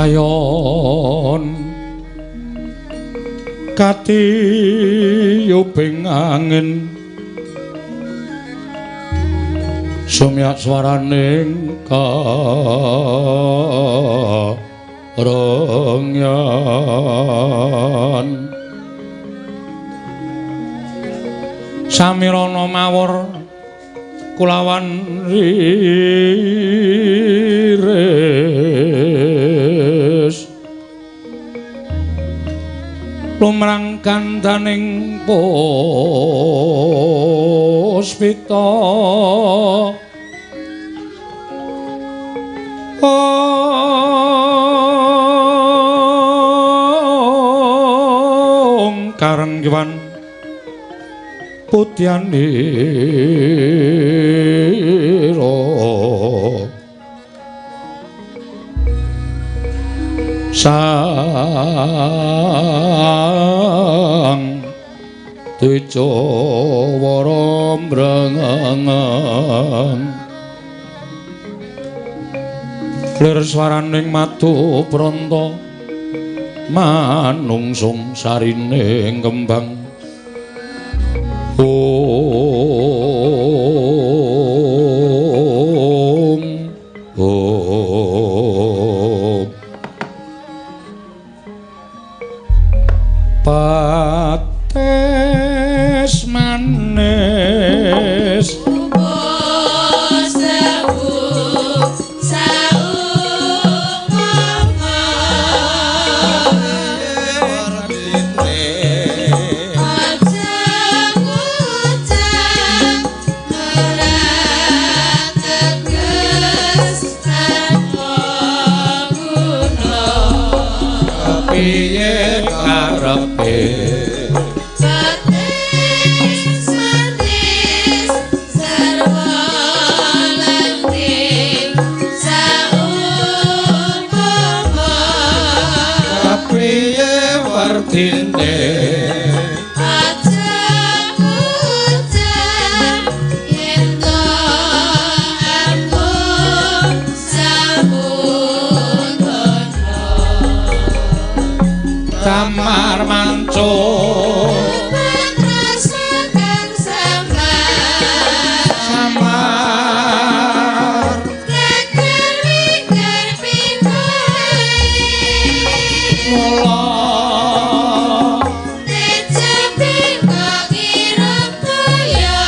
Speaker 1: Kayon katiyuping angin sumyak swaraning karengyan samirana mawur kulawan riris lumrang gandaning puspita ong karenggiwan putyanira sang Dwijawara mrengengang lir swaraning madu pranta manungsung sarining kembang ong ong pates manis piye karepe
Speaker 4: Pates manis sarwa lanting saumpama
Speaker 1: piye werdine
Speaker 4: aja ucap yen to ampun sampun tono
Speaker 1: Damar mancung
Speaker 4: Rasa kang samar
Speaker 1: samar
Speaker 4: Geger wiger pinggae
Speaker 1: mula
Speaker 4: Teja pinggo ngirup toya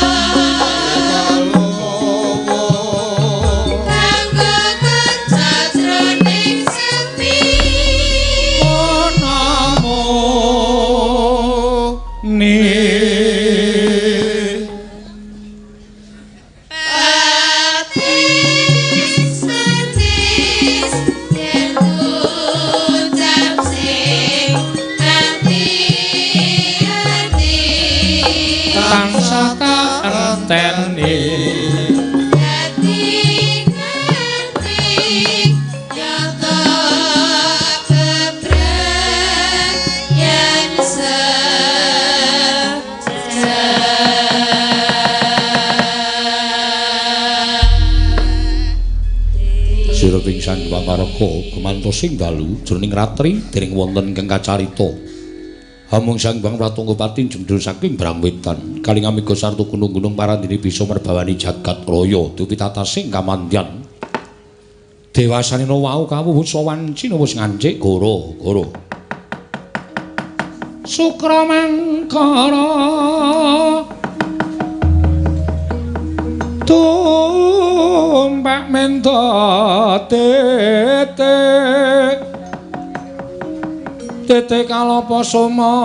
Speaker 4: Kanggo kanca jroning sepi
Speaker 1: namo ni
Speaker 4: Patis manis yen ucap sing ati-ati
Speaker 1: tansah tak enteni
Speaker 4: Dadi kanthi nyata kebrayan sejati.
Speaker 1: Sira pingsan Wangaraka gumantos ing dalu jroning ratri dening wonten ingkang kacarita. Hamung Sang Hyang Pratunggupati jemdul saking Brangwetan kaling amiga sarta gunung-gunung parandene bisa merbawani jagat raya dupi tatasing kamandyan. Dewasanena wau kawuh sawanci wis ngancik goro-goro. Sukra mangkara tumpak mendo tete tete kalapa sumawer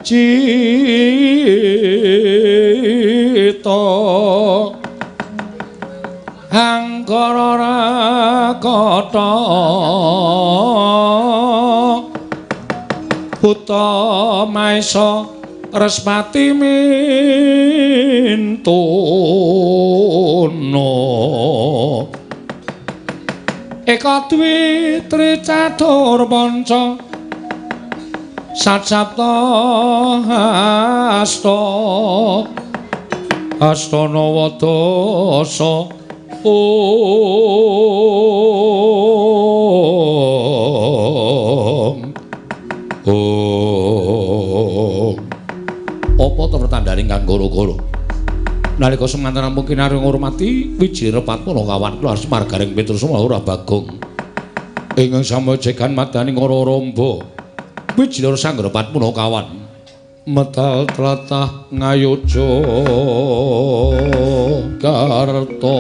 Speaker 1: cita angkara rakata buta maesa Respati mintono Eka dwi tri catur panca sat sapta hasta asta nawa dasa Om. Om. Apa to pertandane kang goro-goro? Nalika semanten rampung kinarya ngurmati Wijira Patmana kawan kula Semar Gareng Petrus Ora Bagong. Ingkang samajegan madani ngara ramba. Wijira Sanggara Patmana kawan. Metal tlatah Ngayogya Karta.